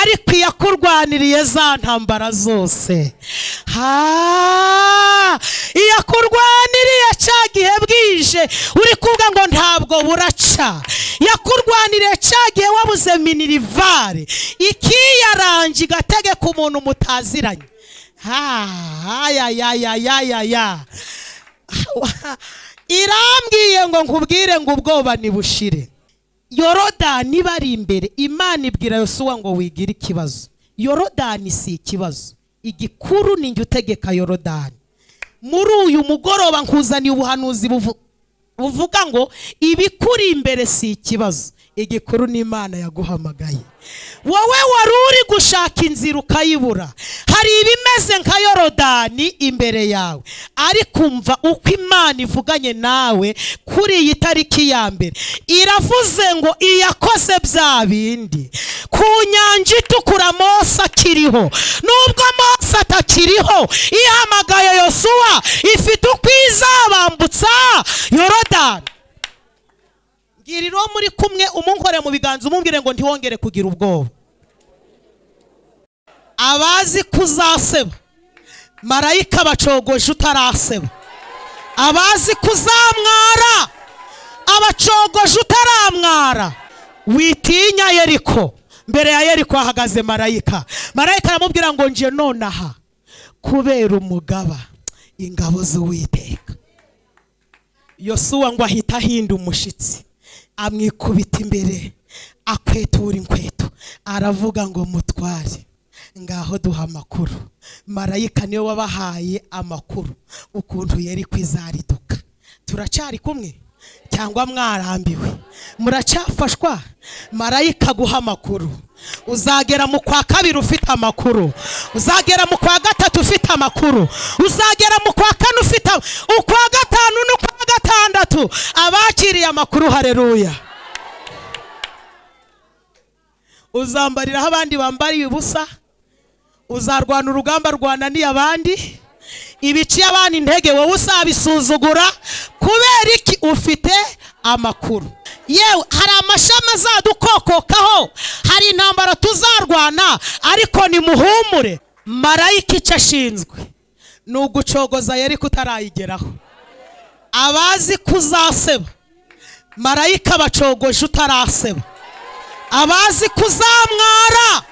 Ariko iyakurwaniriye za ntambara zose, ha, iyakurwaniriye cya gihe bwije uri kuvuga ngo ntabwo buraca, yakurwaniriye cya gihe wabuze minirivare, ikiyaranje igategeka umuntu mutaziranye. Ha, ya ya ya ya ya ya. Irambwiye ngo nkubwire ngo ubwoba nibushire. Yorodani bari imbere, Imana ibwira Yosuwa ngo wigire ikibazo. Yorodani si ikibazo, igikuru ni njye utegeka Yorodani. Muri uyu mugoroba nkuzaniye ubuhanuzi buvuga ngo ibikuri imbere si ikibazo, igikuru ni Imana yaguhamagaye. Wowe wari uri gushaka inzira ukayibura, hari ibimeze nka Yorodani imbere yawe, ariko umva uko Imana ivuganye nawe kuri iyi tariki ya mbere. Iravuze ngo iyakoze bya bindi ku nyanja itukura Mose akiriho, nubwo Mose atakiriho, ihamagaye Yosuwa, ifite uko izabambutsa Yorodani. Ngiriro muri kumwe umunkore mu biganza umumbwire ngo ntiwongere kugira ubwoba. Abazi kuzaseba, marayika bacogoje utaraseba. Abazi kuzamwara, abacogoje utaramwara. Witinya Yeriko, mbere ya Yeriko hahagaze marayika. Marayika aramubwira ngo nje nonaha kubera umugaba ingabo z'Uwiteka. Yosuwa ngo ahita ahinda umushitsi, amwikubita imbere, akwetura inkweto, aravuga ngo mutware, ngaho duha amakuru. Marayika niwe wabahaye amakuru ukuntu Yeriko izariduka. Turacyari kumwe cyangwa mwarambiwe? Muracyafashwa? Marayika guha amakuru. Uzagera mu kwa kabiri ufite amakuru, uzagera mu kwa gatatu ufite amakuru, uzagera mu kwa kane ufite, ukwa gatanu n'ukwa gatandatu. Abakiriye amakuru, haleluya. Uzambariraho abandi bambariye ubusa, uzarwana urugamba rwananiye abandi, ibiciye abandi intege wowe usabisuzugura. Kubera iki? Ufite amakuru. Yewe hari amashami azadukokokaho, hari intambara tuzarwana, ariko nimuhumure. Marayika icyo ashinzwe ni ugucogoza Yeriko utarayigeraho. Abazi kuzaseba, marayika bacogoje utaraseba. Abazi kuzamwara,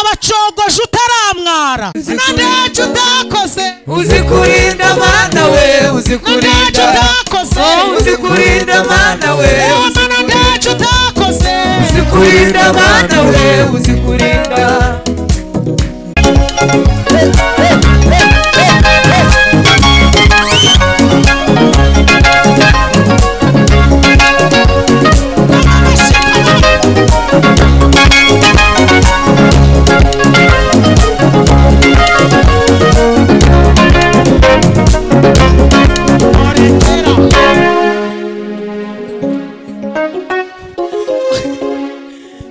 abacogoje utaramwara. Ntacyo utakoze, uzikurinda Mana we, uzikurinda, uzikurinda Mana we, ntacyo utakoze, uzikurinda Mana we, uzikurinda.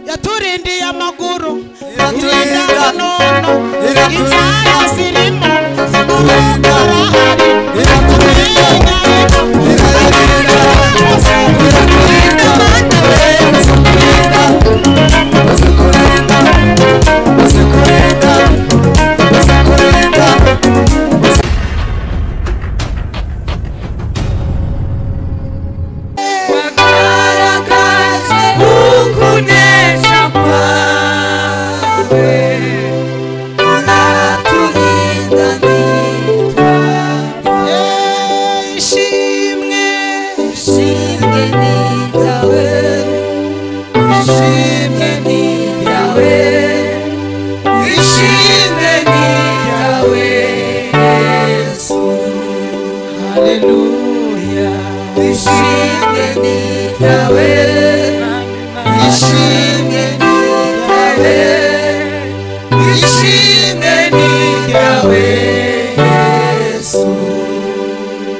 Yaturindiye amaguru, irindana nono, inzara zirimo,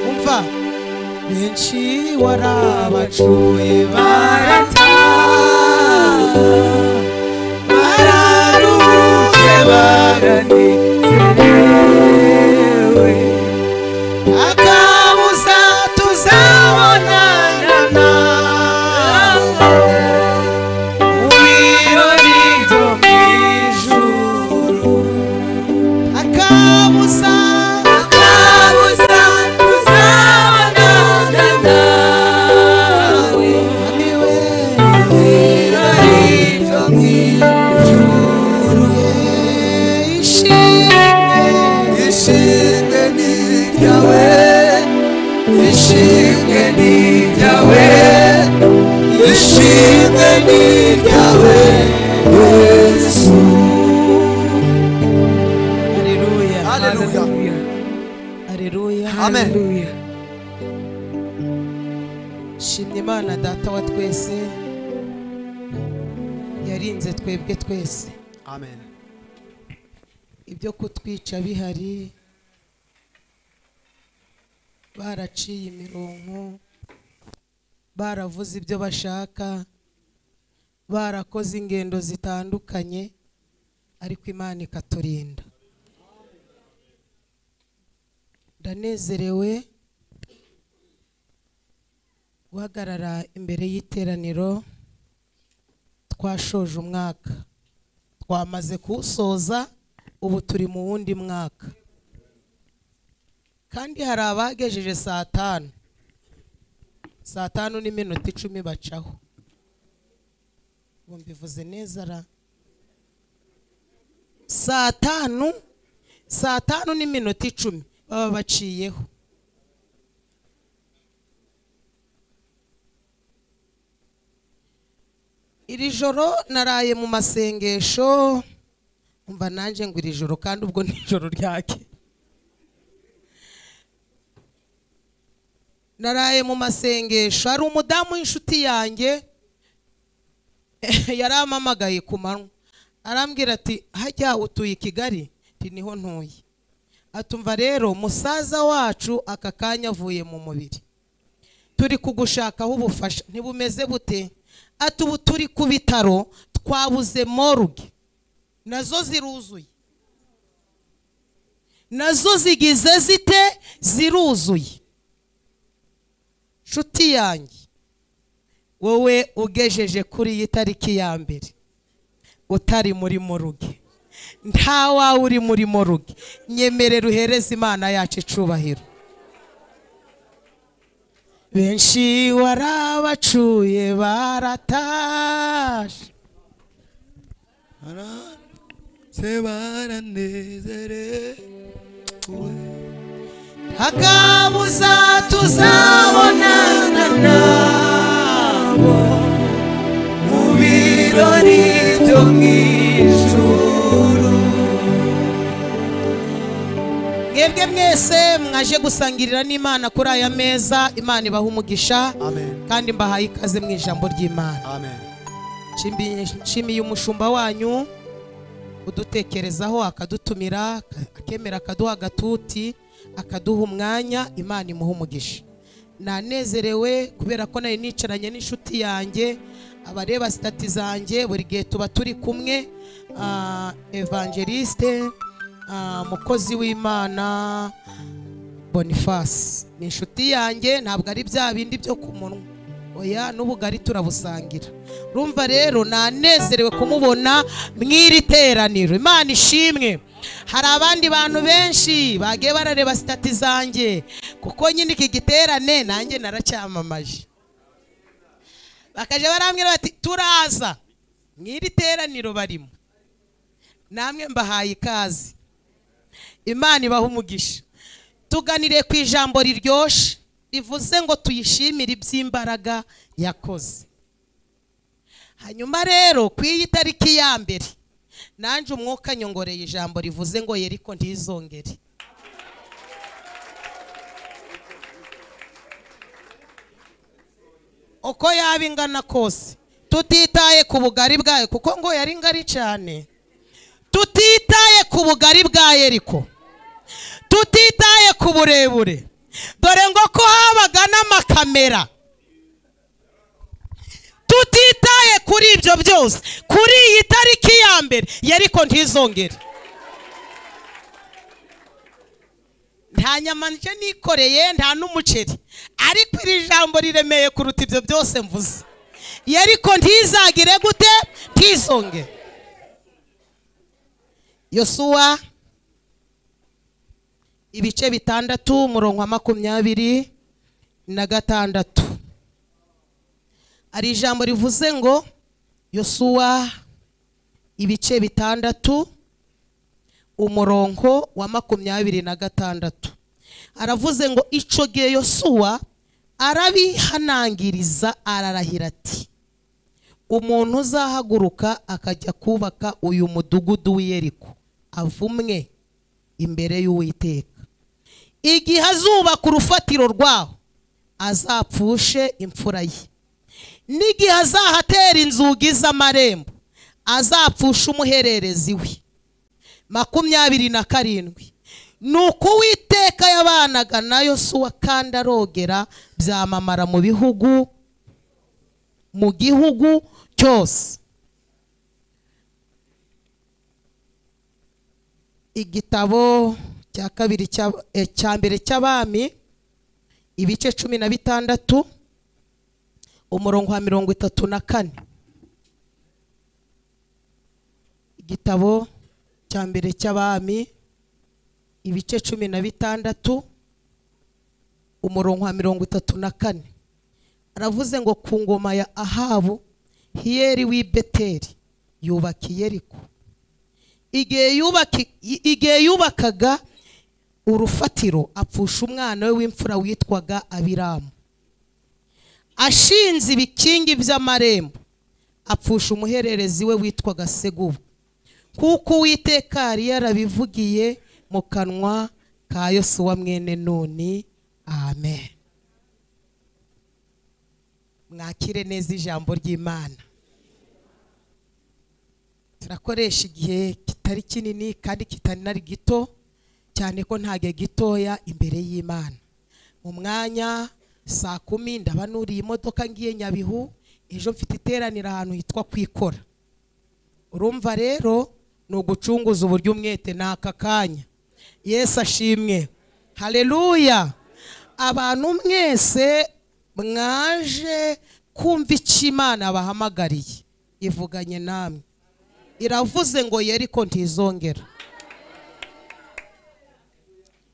Umva benshi warabacuye barata, bararutse baranezerewe, akabuza tuzabonana nawe mu birori byo mu Ishimwe, ishimwe ni ryawe, ishimwe ni ryawe, ishimwe ni ryawe Yesu. Haleluya. Haleluya. Haleluya. Amen. Shimye Imana data wa twese yarinze twebwe twese. Amen. Ibyo kutwica bihari, baraciye imirongo, baravuze ibyo bashaka, barakoze ingendo zitandukanye, ariko Imana ikaturinda. Ndanezerewe guhagarara imbere y'iteraniro. Twashoje umwaka, twamaze kuwusoza, ubu turi mu wundi mwaka. Kandi hari abagejeje saa tanu, 5:10 bacaho. Ubu mbivuze neza ra? 5:10 baba baciyeho. Iri joro naraye mu masengesho, umva nanje ngo iri joro, kandi ubwo ni ijoro ryake. Naraye mu masengesho, hari umudamu w'inshuti yanjye yarampamagaye ku manywa, arambwira ati hajya utuye i Kigali? Nti niho ntuye. Atumva rero musaza wacu aka kanya avuye mu mubiri, turi kugushakaho ubufasha, ntibumeze bute? Ati ubu turi ku bitaro, twabuze morgue, nazo ziruzuye, nazo zigize zite? Ziruzuye. Nshuti yanjye, wowe ugejeje kuri iyi tariki ya mbere utari muri morgue, nta wawe uri muri morgue, nyemerera uhereze Imana yacu icubahiro. Benshi warabacuye baratashe, se baranezerewe, hakabuza tuzabonana nabo mu birori byo mu ijuru. Mwebwe mwese mwaje gusangirira n'Imana kuri aya meza, Imana ibaha umugisha. Amen. Kandi mbahaye ikaze mu ijambo ry'Imana. Amen. Nshimiye umushumba wanyu udutekerezaho, akadutumira, akemera akaduha agatuti, akaduha umwanya. Imana imuha umugisha. Nanezerewe kubera ko nari nicaranye n'inshuti yanjye, abareba stati zanjye buri gihe tuba turi kumwe, evangeliste, mukozi w'Imana Boniface ni inshuti yanjye, ntabwo ari bya bindi byo ku munwa, oya, n'ubugari turabusangira. Urumva rero nanezerewe kumubona mw'iri teraniro. Imana ishimwe. Hari abandi bantu benshi bagiye barareba stati zanjye, kuko nyine iki giterane nanjye naracyamamaje, bakaje barambwira bati turaza mw'iri teraniro barimo. Namwe mbahaye ikaze, Imana ibaha umugisha. Tuganire ku ijambo riryoshe rivuze ngo tuyishimire iby'imbaraga yakoze. Hanyuma rero ku iyi tariki ya mbere nanje umwuka nyongoreye ijambo rivuze ngo Yeriko ntizongere. Uko yaba ingana kose, tutitaye ku bugari bwayo, kuko ngo yari ngari cyane, tutitaye ku bugari bwa Yeriko, tutitaye ku burebure, dore ngo ko habaga n'amakamera, tutitaye kuri ibyo byose, kuri iyi tariki ya mbere Yeriko ntizongere. Nta nyama nje nikoreye, nta n'umuceri, ariko iri jambo riremeye kuruta ibyo byose mvuze. Yeriko ntizagire gute? Ntizongere. Yosuwa ibice 6 umurongo wa 26, ari ijambo rivuze ngo Yosuwa ibice 6 umurongo wa 26. Aravuze ngo ico gihe Yosuwa arabihanangiriza ararahira ati umuntu uzahaguruka akajya kubaka uyu mudugudu w'Yeriko avumwe imbere y'Uwiteka. Igihe azubaka urufatiro rwaho azapfushe imfura ye, n'igihe azahatera inzugi z'amarembo azapfushe umuhererezi we. 27. Nuko Uwiteka yabanaga na Yosuwa kandi arogera byamamara mu bihugu mu gihugu cyose. Igitabo cya kabiri cya mbere cy'abami ibice 16 umurongo wa 34. Igitabo cya mbere cy'abami ibice 16 umurongo wa 34. Aravuze ngo ku ngoma ya Ahabu Hiyeri w'i Beteli yubaka Yeriko. Igihe yubakaga urufatiro apfusha umwana we w'imfura witwaga Abiramu. Ashinze ibikingi by'amarembo apfusha umuhererezi we witwaga Segubu, kuko Uwiteka yari yarabivugiye mu kanwa ka Yosuwa mwene Nuni. Amen. Mwakire neza ijambo ry'Imana. Turakoresha igihe kitari kinini kandi kitari gito cyane ko ntage gitoya imbere y'Imana. Mu mwanya saa 10 ndaba nuriye imodoka ngiye Nyabihu, ejo mfite iteranira ahantu hitwa Kwikora. Urumva rero ni ugucunguza uburyo umwete n'aka kanya. Yesu ashimwe. Haleluya. Abantu mwese mwaje kumva icyo Imana bahamagariye, ivuganye namwe. Iravuze ngo Yeriko ntizongera.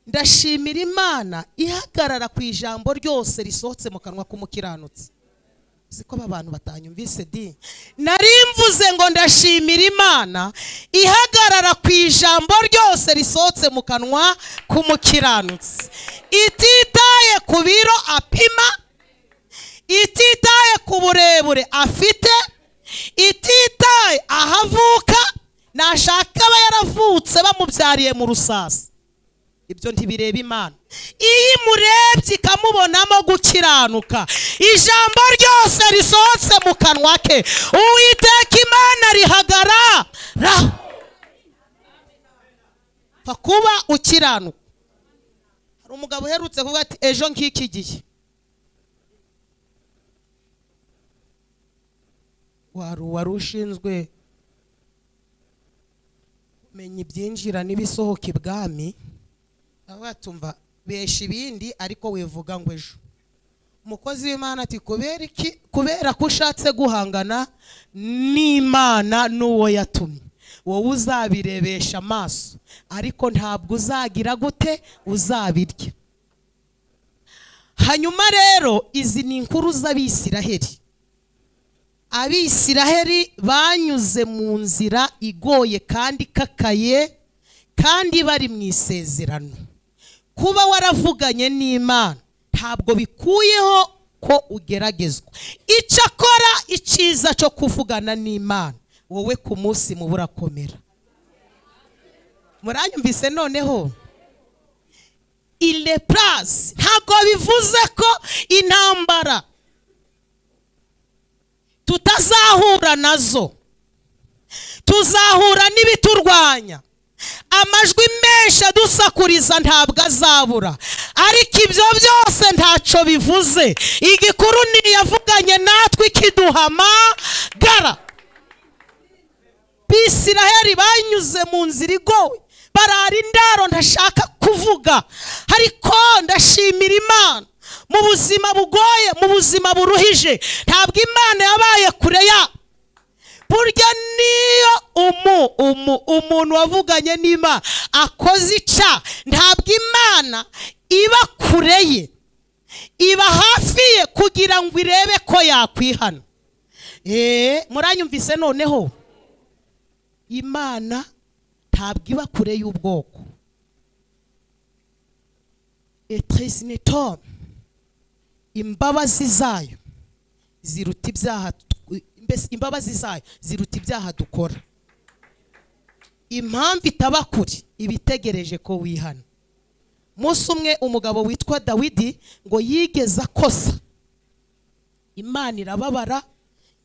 Ndashimira Imana ihagarara ku ijambo ryose risohotse mu kanwa k'umukiranutsi. Siko abantu batanyumvise di. Nari mvuze ngo ndashimira Imana ihagarara ku ijambo ryose risohotse mu kanwa k'umukiranutsi. Ititaye ku biro apima, ititaye ku burebure afite, ititaye ahavuka, nashaka aba yaravutse bamubyariye mu rusasa. Ibyo ntibireba Imana. Iyo imurebye ikamubonamo gukiranuka, ijambo ryose risohotse mu kanwa ke Uwiteka Imana rihagarara. Pfa kuba ukiranuka. Hari umugabo uherutse kuvuga ati ejo nk'iki gihe wari ushinzwe kumenya ibyinjira n'ibisohoka ibwami, abatumva besha ibindi ariko wivuga ngo ejo. Umukozi w'Imana ati kubera iki? Kubera ko ushatse guhangana n'Imana n'uwo yatumye, wowe uzabirebesha amaso ariko ntabwo uzagira gute uzabirya. Hanyuma rero izi ni inkuru z'Abisiraheli. Abisiraheli banyuze mu nzira igoye kandi kakaye, kandi bari mu isezerano. Kuba waravuganye n'Imana ntabwo bikuyeho ko ugeragezwa. Icyakora icyiza cyo kuvugana n'Imana wowe ku munsi muburakomera. Muranyumvise noneho? Il place ntabwo bivuze ko intambara tutazahura nazo, tuzahura n'ibiturwanya. Amajwi menshi adusakuriza ntabwo azabura, ariko ibyo byose ntaco bivuze. Igikuru ni yavuganye natwe ikiduhamagara. Bisiraheli banyuze mu nzira igoye, barara indaro ntashaka kuvuga, ariko ndashimira Imana mu buzima bugoye, mu buzima buruhije, ntabwo Imana yabaye kure ya. Burya niyo umuntu wavuganye n'Imana akoze ica, ntabwo Imana iba kure ye, iba hafi ye kugira ngo irebe ko yakwihana. Muranyumvise noneho? Imana Ntabwo iba kure y'ubwoko. Etresnetom, imbabazi zayo ziruta ibyaha, mbese imbabazi zayo ziruta ibyaha dukora. Impamvu itaba kure ibitegereje ko wihana. Umunsi umwe umugabo witwa Dawidi ngo yigeze akosa, Imana irababara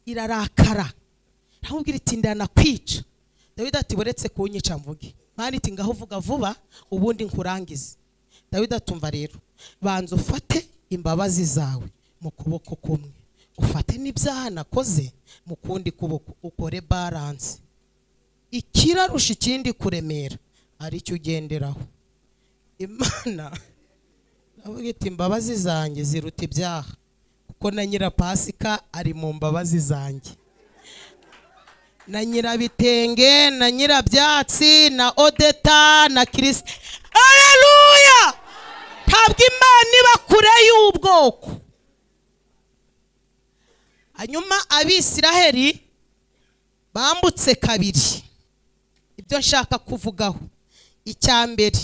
irarakara, iramubwira iti ndanakwica. Dawidi ati buretse kunyica mvuge. Imana iti ngaho uvuga vuba ubundi nkurangize. Dawidi atumva rero, banza ufate imbabazi zawe mu kuboko kumwe, ufate n'ibyaha nakoze mu kundi kuboko, ukore balance. Ikirarusha ikindi kuremera aricyo ugenderaho. Imana avuga iti imbabazi zanjye ziruta ibyaha, kuko na nyirapasika ari mu mbabazi zanjye, na nyirabitenge, na nyirabyatsi, na Odeta, na Kristo. Haleluya! Ntabwo Imana iba kure y'ubwoko. Hanyuma Abisiraheli bambutse kabiri. Ibyo nshaka kuvugaho, icya mbere,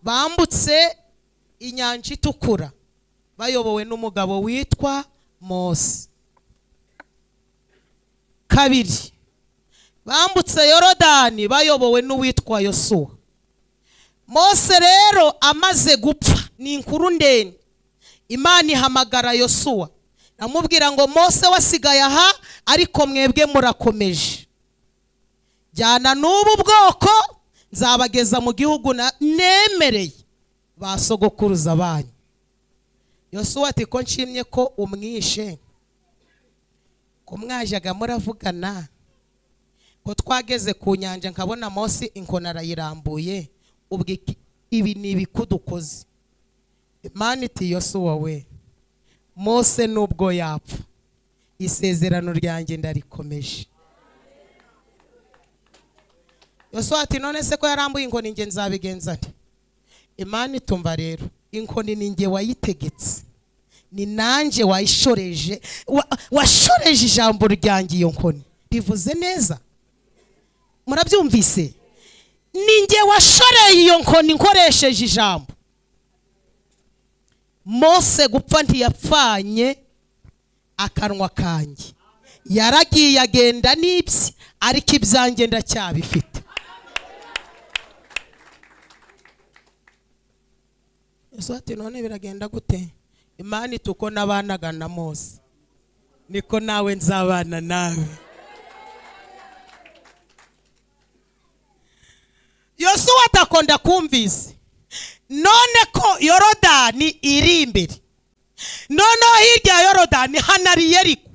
bambutse inyanja itukura bayobowe n'umugabo witwa Mose. Kabiri, bambutse Yorodani bayobowe n'uwitwa Yosuwa. Mose rero amaze gupfa, ni inkuru ndende, Imana ihamagara Yosuwa amubwira ngo Mose wasigaye aha, ariko mwebwe murakomeje, jyana n'ubu bwoko nzabageza mu gihugu nemereye ba sogokuruza banyu. Yosuwa ati ko nshimye ko umwishe, ko mwajaga muravugana, ko twageze ku nyanja nkabona Mose inkoni arayirambuye, ubwo ibi ni ibikudukoze. Imana iti Yosuwa we, Mose nubwo yapfa isezerano ryanjye ndarikomeje. Yosuwa ati none se ko yarambuye inkoni nge nzabigenza nte? Imana itumva rero, inkoni ni nge wayitegetse, ni nanje wayishoreje, washoreje ijambo ryanjye iyo nkoni. Bivuze neza, murabyumvise? Ni nge washoreye iyo nkoni nkoresheje ijambo. Mose gupfa ntiyapfanye akanwa kanjye, yaragiye agenda n'ibye, ariko ibyanjye ndacyabifite. Yosuwa ati none biragenda gute? Imana iti uko nabanaga na Mose niko nawe nzabana nawe. Yosuwa atakonda kumvise, none ko Yorodani iri imbere, noneho hirya ya Yorodani hanari Yeriko,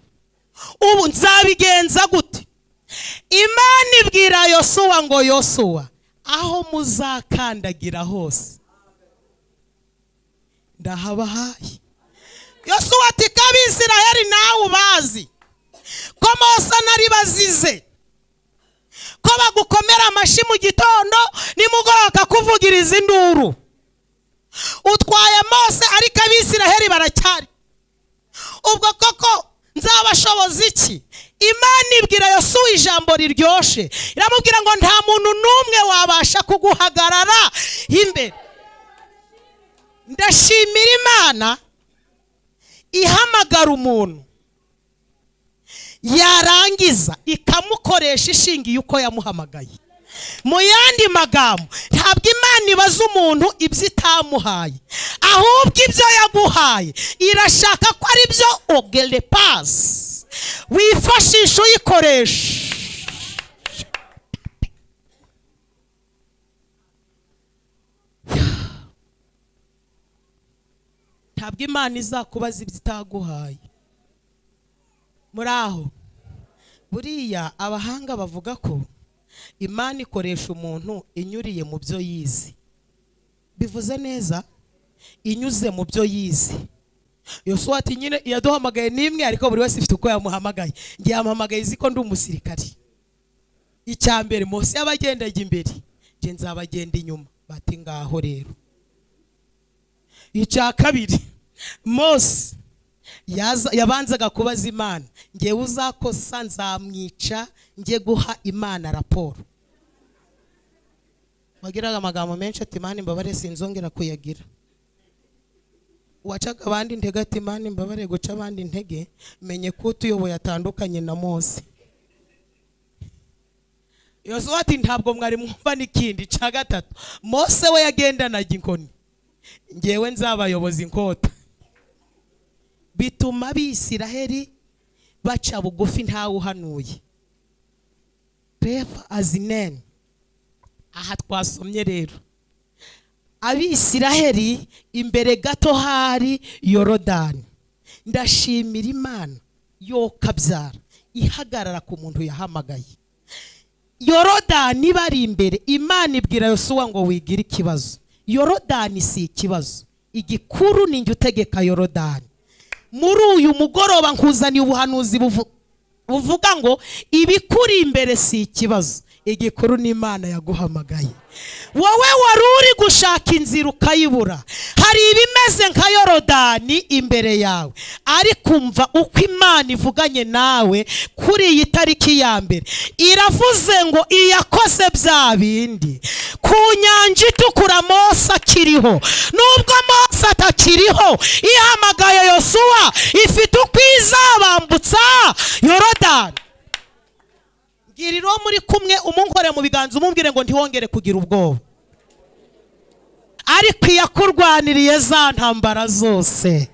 ubu nzabigenza gute? Imana ibwira Yosuwa ngo Yosuwa, aho muzakandagira hose ndahabahaye. Yosuwa ati ko Abisiraheli nawe ubazi, ko Mose nari bazize, ko bagukomera amashi mu gitondo nimugoroba bakakuvugiriza induru, utwaye Mose ariko Abisiraheli baracyari, ubwo koko nzabashoboza iki? Imana ibwira Yosuwa ijambo riryoshe, iramubwira ngo nta muntu n'umwe wabasha kuguhagarara imbere. Ndashimira Imana ihamagara umuntu yarangiza ikamukoresha ishingiye uko yamuhamagaye. Mu yandi magambo, ntabwo Imana ibaza umuntu ibyo itamuhaye, ahubwo ibyo yaguhaye irashaka ko ari byo ogere pasi wifashisha uyikoresha. Ntabwo Imana izakubaza ibyo itaguhaye. Muri aho buriya abahanga bavuga ko Imana ikoresha umuntu inyuriye mu byo yize. Bivuze neza, inyuze mu byo yize. Yosuwa ati nyine yaduhamagaye nimwe, ariko buri wese ifite uko yamuhamagaye. Ngiye yamuhamagaye izi ko ndi umusirikari. Icya mbere Mose yabagendaga imbere, nje nzabagenda inyuma. Bati ngaho rero. Icya kabiri, Mose yabanzaga kubaza Imana, ngewe uzakosa nzamwica, nge guha Imana raporo. Wagiraga amagambo menshi ati Imana imbabare sinzongera kuyagira. Wacaga abandi intege ati Imana imbabare guca abandi intege, menye ko utuyoboye atandukanye na Mose. Yosuwa ati ntabwo mwari mwumva n'ikindi cya gatatu. Mose we yagendanaga inkoni, ngewe nzabayoboza inkota. Bituma Abisiraheli baca bugufi ntawe uhanuye. Refa azinen. Aha twasomye rero Abisiraheli imbere gato hari Yorodani. Ndashimira Imana yo kabyara ihagarara ku muntu yahamagaye. Yorodani bari imbere, Imana ibwira Yosuwa ngo wigire ikibazo. Yorodani si ikibazo, igikuru ni njye utegeka Yorodani. Muri uyu mugoroba nkuzaniye ubuhanuzi buvuga ngo ibikuri imbere si ikibazo, igikuru ni Imana yaguhamagaye. Wowe wari uri gushaka inzira ukayibura, hari ibimeze nka Yorodani imbere yawe, ariko umva uko Imana ivuganye nawe kuri iyi tariki ya mbere. Iravuze ngo iyakoze bya bindi ku nyanja itukura Mose akiriho, nubwo Mose atakiriho ihamagaye Yosuwa, ifite uko izabambutsa Yorodani. Giriro muri kumwe umunkore mu biganza umubwire ngo ntiwongere kugira ubwoba. Ariko iyakurwaniriye za ntambara zose,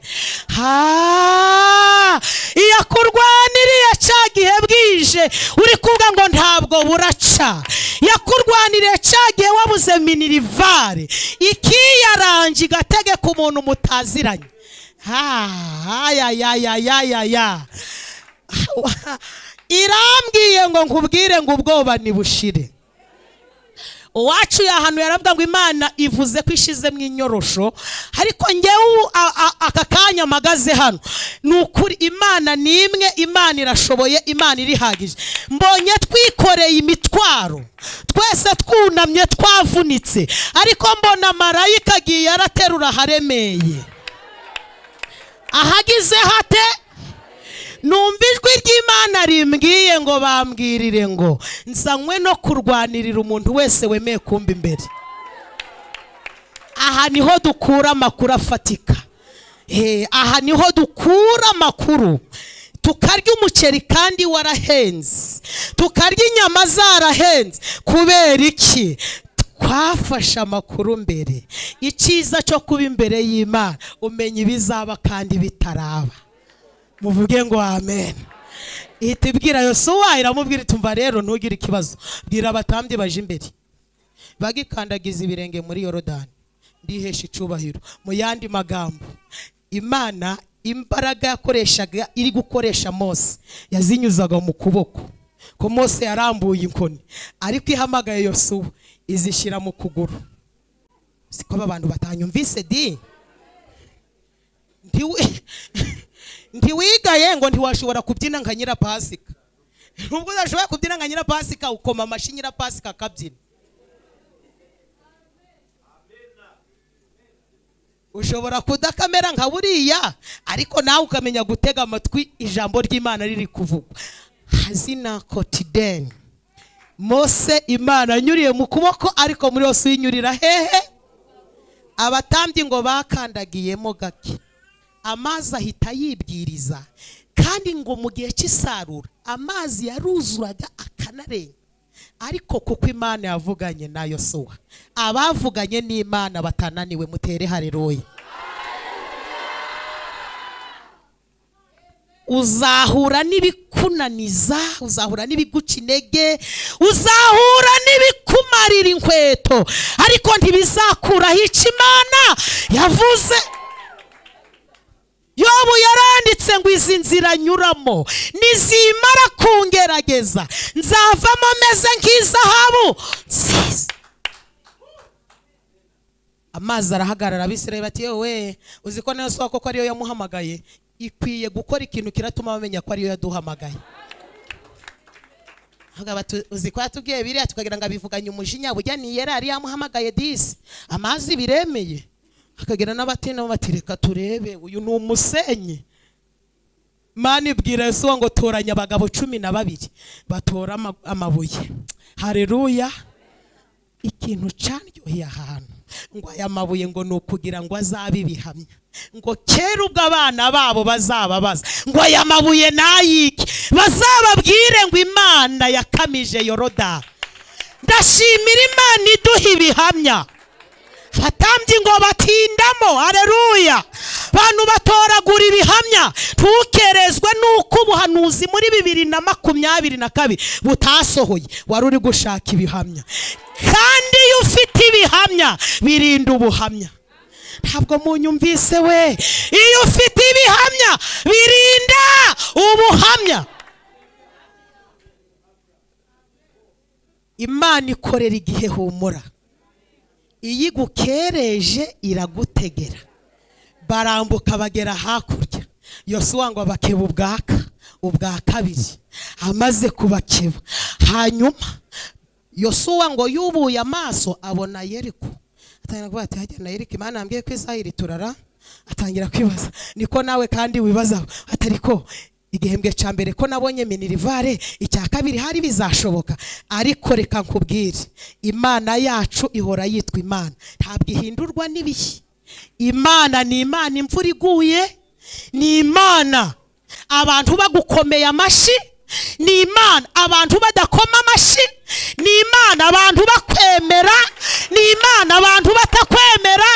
iyakurwaniriye cya gihe bwije uri kuvuga ngo ntabwo buraca, yakurwaniriye cya gihe wabuze minirivare, ikiyaranje igategeka umuntu mutaziranye. Ya. Irambwiye ngo nkubwire ngo ubwoba nibushire. Uwacu yahantu yaravuga ngo Imana ivuze ko ishize mu inyorosho, ariko ngewe aka kanya magaze hano ni ukuri Imana ni imwe, Imana irashoboye, Imana irihagije. Mbonye twikoreye imitwaro, twese twunamye twavunitse, ariko mbona marayika agiye araterura haremeye. Ahagize hate numva ijwi ry'Imana rimbwiye ngo bambwirire ngo nzanywe no kurwanirira umuntu wese wemeye kumba imbere. Aha niho dukura amakuru afatika. Aha niho dukura amakuru. Tukarya umuceri kandi warahenze, tukarya inyama zarahenze. Kubera iki? Twafashe amakuru mbere. Icyiza cyo kuba imbere y'Imana, umenya ibizaba kandi bitaraba. Muvuge ngo amen. Ihita ibwira Yosuwa, iramubwira itumva rero ntugire ikibazo, bwira abatambyi baje imbere bagikandagiza ibirenge muri Yorodani, ndihesha icubahiro. Mu yandi magambo, Imana imbaraga yakoreshaga iri gukoresha Mose yazinyuzaga mu kuboko ko Mose yarambuye inkoni, ariko ihamagaye Yosuwa izishyira mu kuguru. Siko abantu batanyumvise di ntiwigaye ngo ntiwashobora kubyina nka Nyirapasika. Nubwo udashobora kubyina nka Nyirapasika, ukoma amashi Nyirapasika akabyina. Ushobora kudakamera nka buriya, ariko nawe ukamenya gutega amatwi ijambo ry'Imana riri kuvugwa. Hazina kotiden. Mose Imana anyuriye mu kuboko, ariko muri yose uyinyurira hehe? Abatambyi ngo bakandagiyemo gake, amazi ahita yibwiriza. Kandi ngo mu gihe cy'isarura amazi yaruzuraga akanarenga. Ariko kuko Imana yavuganye na Yosuwa, abavuganye n'Imana batananiwe, mutere haleluya. Uzahura n'ibikunaniza, uzahura n'ibiguca intege, uzahura n'ibikumarira inkweto, ariko ntibizakuraho icyo Imana yavuze. Yobu yaranditse ngo izi nzira nyuramo nizimara kungerageza nzavamo meze nk'izahabu nziza. Amazi arahagarara, Abisirayeli bati yewe uzi ko nayo soko ko ariyo yamuhamagaye, ikwiye gukora ikintu kiratuma bamenya ko ariyo yaduhamagaye. Uzi ko yatubwiye biriya tukagira ngo abivuganye umujinya, burya ni yera yari yamuhamagaye disi amazi biremeye. Akagira n'abatina bati reka turebe uyu ni umusenyi. Imana ibwira Yosuwa ngo toranya abagabo 12 batora amabuye. Haleluya. Ikintu cyanyoheye ahantu ngo aya mabuye ngo ni ukugira ngo azabe ibihamya, ngo kera ubwo abana babo bazababaza ngo aya mabuye nayiki, bazababwire ngo Imana yakamije Yorodani. Ndashimira Imana iduha ibihamya. Batambye ngo batindamo, haleluya. Bantu batoragura ibihamya. Ntukerezwe nuko ubuhanuzi muri 2022 butasohoye, wari uri gushaka ibihamya. Kandi iyo ufite ibihamya birinda ubuhamya. Ntabwo munyumvise we. Iyo ufite ibihamya birinda ubuhamya. Imana ikorera igihe humura. Iyo igukereje iragutegera. Barambuka bagera hakurya. Yosuwa ngo abakeba ubwaka, ubwa kabiri. Amaze kubakeba. Hanyuma Yosuwa ngo yubuye amaso abona Yeriko. Atangira kuvuga ati hajya na Yeriko, Imana yambwiye ko izahiri turara. Atangira kwibaza, niko nawe kandi wibaza atariko igihembwe cya mbere ko nabonye minirivare, icya kabiri hari bizashoboka. Ariko reka nkubwire, Imana yacu ihora yitwa Imana, ntabwo ihindurwa n'ibihe. Imana ni Imana, imvura iguye ni Imana, abantu bagukomeye amashi ni Imana, abantu badakoma amashi ni Imana, abantu bakwemera ni Imana, abantu batakwemera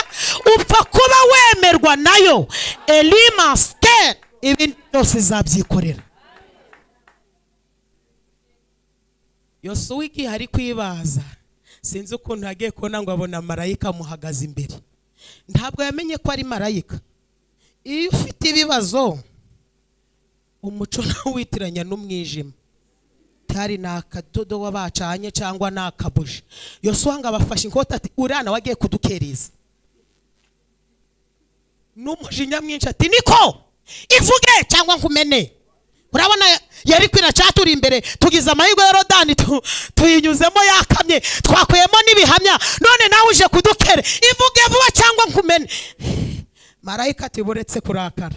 upfa kuba wemerwa nayo. Elimaster ibintu byose izabyikorera. Yosuwa igihe ari kwibaza, sinzi ukuntu yagiye kubona ngo abona marayika amuhagaze imbere. Ntabwo yamenye ko ari marayika. Iyo ufite ibibazo umuco ntawitiranya n'umwijima, tari nakadodo wabacanye cyangwa nakabuje. Yosuwa ngo abafashe inkota ati urana wagiye kudukereza. N'umujinya mwinshi ati niko ivuge cyangwa nkumene. Urabona Yeriko iracaturi imbere, tugize amahirwe ya Yorodani tuyinyuzemo yakamye, twakuyemo n'ibihamya, none nawe uje kudukere, ivuge vuba cyangwa nkumene. Marayika ati buretse kurakara.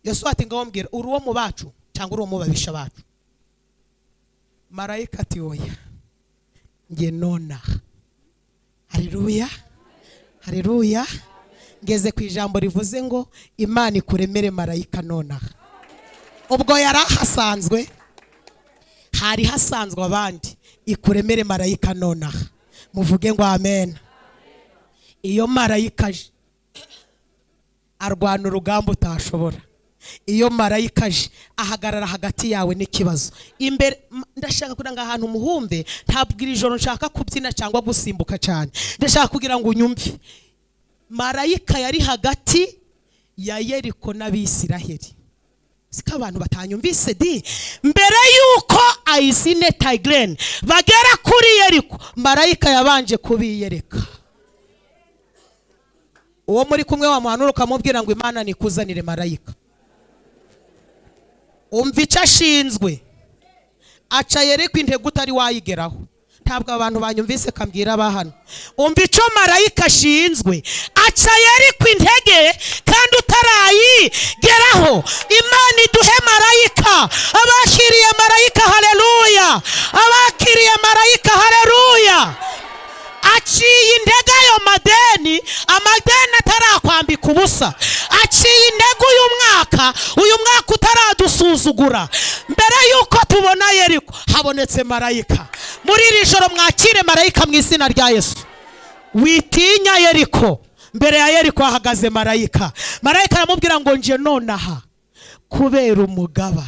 Yosuwa ati ngaho mbwira, uri uwo mu bacu cyangwa uri uwo mu babisha bacu? Marayika ati oya, nge nonaha. Haleluya, haleluya. Ngeze ku ijambo rivuze ngo Imana ikuremere marayika nonaha. Ubwo yari ahasanzwe, hari hasanzwe abandi, ikuremere marayika nonaha. Muvuge ngo amen. Iyo marayika aje arwana urugamba utashobora. Iyo marayika aje ahagarara hagati yawe n'ikibazo. Imbere ndashaka kugira ngo ahantu muhumbe, ntabwo iri joro nshaka kubyina cyangwa gusimbuka cyane. Ndashaka kugira ngo unyumve. Marayika yari hagati ya Yeriko n'Abisiraheli. Siko abantu batanyumvise di. Mbere yuko Ayisine Tigren bagera kuri Yeriko, marayika yabanje kubiyereka. Uwo muri kumwe wa muhanura ukamubwira ngo Imana nikuzanire marayika. Umva icyo ashinzwe. Aca Yeriko intego utari wayigeraho. Ntabwo abantu banyumvise kambwira abahano. Umva icyo marayika ashinzwe. Aca Yeriko intege kandi utarayigeraho. Imana iduhe marayika. Abakiriye marayika haleluya. Abakiriye marayika haleluya. Aciye intege ayo madeni, amadeni atarakwambika ubusa. Aciye intege uyu mwaka utaradusuzugura. Mbere yuko tubona Yeriko habonetse marayika. Muri iri joro mwakire marayika mu izina rya Yesu. Witinya Yeriko. Mbere ya Yeriko hahagaze marayika. Marayika aramubwira ngo nje nonaha kubera umugaba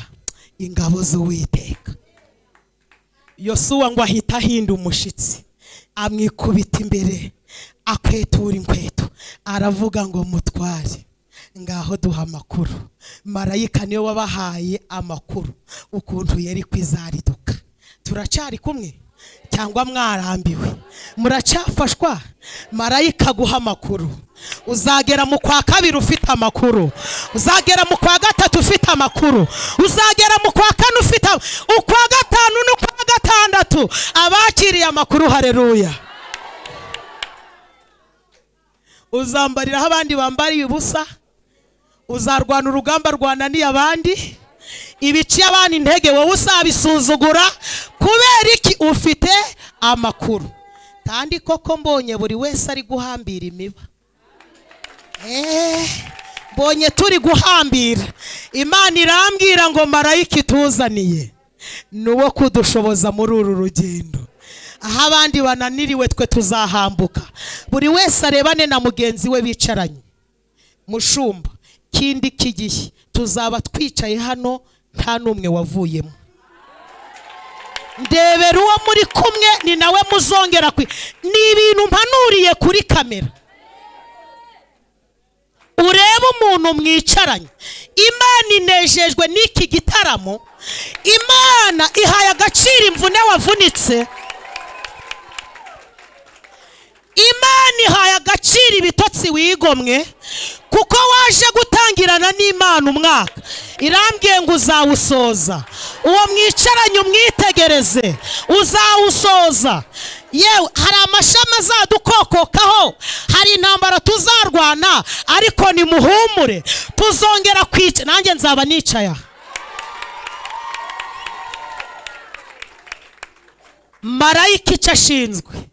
ingabo z'Uwiteka. Yosuwa ngo ahita ahinda umushitsi, amwikubita imbere, akwetura inkweto, aravuga ngo mutware, ngaho duha amakuru. Marayika niwe wabahaye amakuru ukuntu Yeriko izariduka. Turacari kumwe cyangwa mwarambiwe? Muracafashwa? Marayika guha amakuru. Uzagera mu kwa kabiri ufite amakuru, uzagera mu kwa gatatu ufite amakuru, uzagera mu kwa kane ufite, ukwa gatanu n'ukwa gatandatu. Abakiriye amakuru haleluya. Uzambariraho abandi bambariye ubusa, uzarwana urugamba rwananiye abandi, ibiciye abandi intege wowe usabisuzugura. Kubera iki? Ufite Amakuru. Kandi koko mbonye buri wese ari guhambira imiba. Mbonye turi guhambira. Imana irambwira ngo marayika ituzaniye nuwo kudushoboza muri uru rugendo. Aho abandi bananiriwe twe tuzahambuka. Buri wese arebane na mugenzi we bicaranye. Mushumba, kindi kigihe tuzaba twicaye hano nta numwe wavuyemo. Ndebera uwo muri kumwe ni nawe muzongera kwi. Ni ibintu mpanuriye kuri kamera. Urebe umuntu mwicaranye. Imana inejejwe n'iki gitaramo. Imana ihaye agaciro imvune wavunitse. Imana ihaye agaciro ibitotsi wigomwe, kuko waje gutangirana n'Imana umwaka. Irambwiye ngo uzawusoza. Uwo mwicaranye umwitegereze, uzawusoza. Yewe hari amashami azadukokokaho, hari intambara tuzarwana, ariko nimuhumure tuzongera kwica. Nanjye nzaba nicaya. Marayika icyo ashinzwe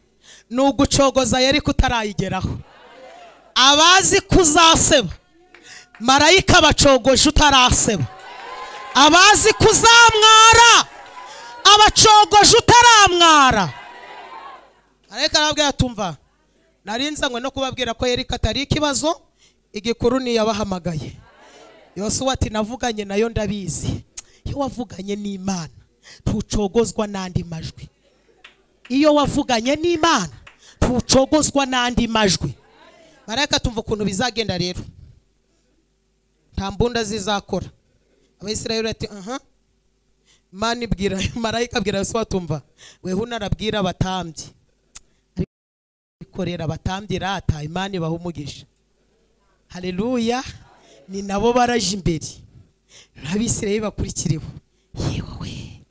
ni ugucogoza Yeriko utarayigeraho. Abazi kuzaseba marayika abacogoje utaraseba. Abazi kuzamwara abacogoje utaramwara. Marayika arababwira tumva, narinzanywe no kubabwira ko Yeriko atari ikibazo, igikuru ni yabahamagaye. Yosuwa ati navuganye nayo ndabizi. Iyo wavuganye n'Imana ntucogozwa n'andi majwi. Iyo wavuganye n'Imana ntucogozwa n'andi majwi. Marayika tumva ukuntu bizagenda rero. Nta mbunda zizakora. Abisirayeli ati aha. Imana ibwira marayika abwira Yosuwa tumva, weho unarabwira abatambyi. Ariko rero abatambyi rata Imana ibaha umugisha. Haleluya. Ni nabo baraje imbere. Abisirayeli bakurikiriwe. Yewe.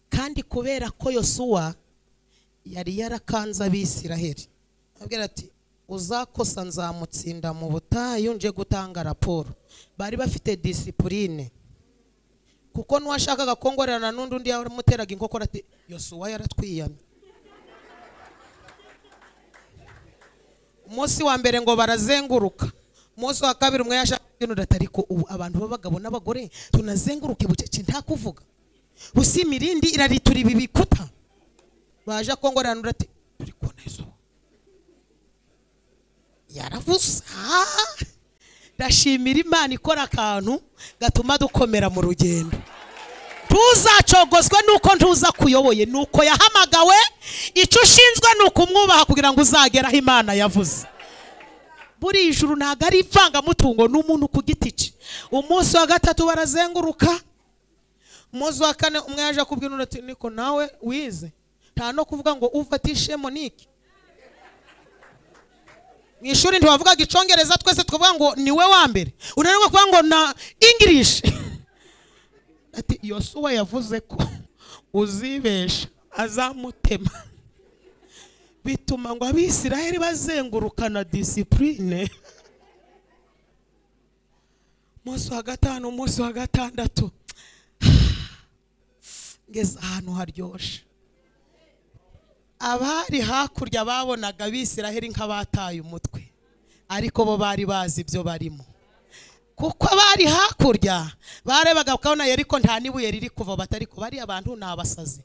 Kandi kubera ko Yosuwa yari yarakanze Abisiraheli, abwira ati uzakosa nzamutsinda mu butayu nje gutanga raporo. Bari bafite discipline, kuko nuwashakaga kongorerana n'undi undi yamuteraga inkokora ati Yosuwa yaratwiyamye. Umunsi wa mbere ngo barazenguruka, umunsi wa kabiri umwe yashaka ariko ubu abantu b'abagabo n'abagore tunazenguruke bucece nta kuvuga. Busi imirindi iraritura ibi bikuta. Baje kongorerana ati turi kubona Yosuwa yaravuze. Ndashimira Imana ikora akantu gatuma dukomera mu rugendo. Tuzacogozwe nuko ntuza kuyoboye, nuko yahamagawe. Icyo ushinzwe nuko umwubaha kugira ngo uzagera aho Imana yavuze. Buri ijuru ntago ari ivangamutungo n'umuntu ku giti cye. Umunsi wa gatatu barazenguruka. Umunsi wa kane umwe yaje kubwira undi ati niko nawe wize, nta no kuvuga ngo ufatishe Monique. Mu ishuri ntiwavugaga icongereza, twese twavuga ngo niwe wa mbere. Unanirwa kuvuga ngo na English. Ati Yosuwa yavuze ko uzibesha azamutema. Bituma ngo Abisirayeli bazengurukana discipline. Umunsi wa gatanu, umunsi wa gatandatu, ngeze ahantu haryoshe. Abari hakurya babonaga Abisiraheli nk'abataye umutwe, ariko bo bari bazi ibyo barimo. Kuko abari hakurya barebaga bakabona Yeriko nta nibuye riri kuva, batariko bari abantu ni abasazi.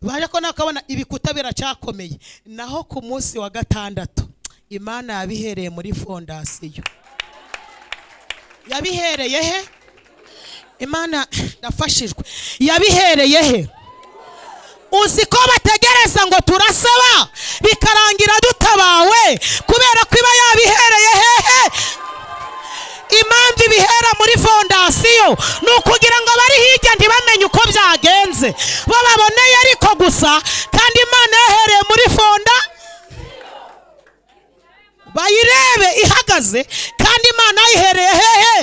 Baje ko nakabona ibikuta biracyakomeye. Naho ku munsi wa gatandatu Imana yabihereye muri fondasiyo. Yabihereye he? Imana ndafashijwe. Yabihereye he? Uzi ko bategereza ngo turasaba bikarangira dutabawe, kubera ko iba yabihereye hehe? Impamvu ibihera muri fondasiyo ni ukugira ngo abari hirya ntibamenye uko byagenze, bo baboneye ariko gusa, kandi Imana yahereye muri fonda bayirebe ihagaze, kandi Imana yayihereye hehe?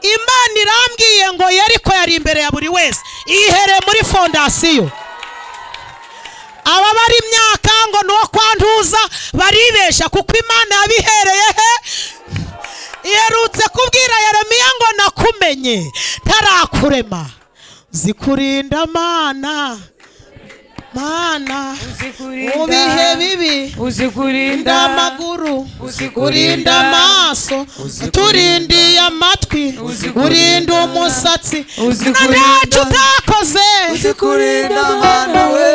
Imana irambwiye ngo Yeriko yari imbere ya buri wese, ihereye muri fondasiyo. Aba bari imyaka ngo nuwo kwanduza baribesha, kuko Imana yabihereye he? Iherutse kubwira Yeremiya ngo nakumenye ntarakurema, zikurinda Mana. Mana mu bihe bibi uzikurinda amaguru, urinda amaso, turindiye amatwi, urinda umusatsi, ntacyo utakoze, uzikurinda Mana we,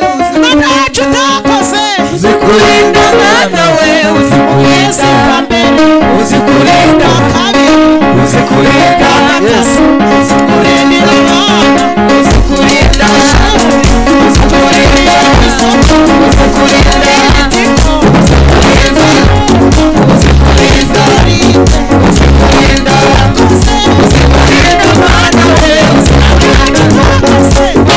ntacyo utakoze, uzikurinda Mana we, uzikurinda, uzikurinda kabiri, uzikurinda Yesu, uzikurinda Mana, uzikurinda, uzikurinda, uzikurinda, uzikurinda, uzikurinda, uzikurinda Mana we, uzikurinda,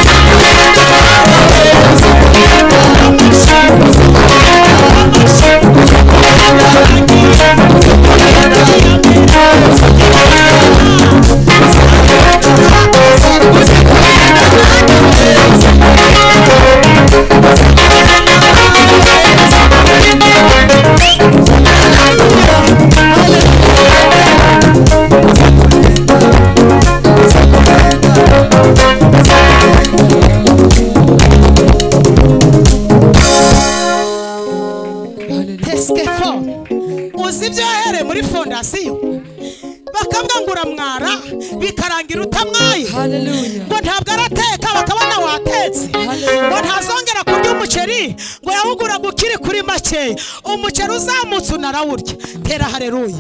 Uzi ibyo yahereye muri fondasiyo bakavuga ngo uramwara bikarangira utamwaye, ngo ntabwo arateka bakabona watetse, ngo ntazongera kurya umuceri, ngo yawuguraga ukiri kuri make, umuceri uzamutse unarawurya. Tera haleluya.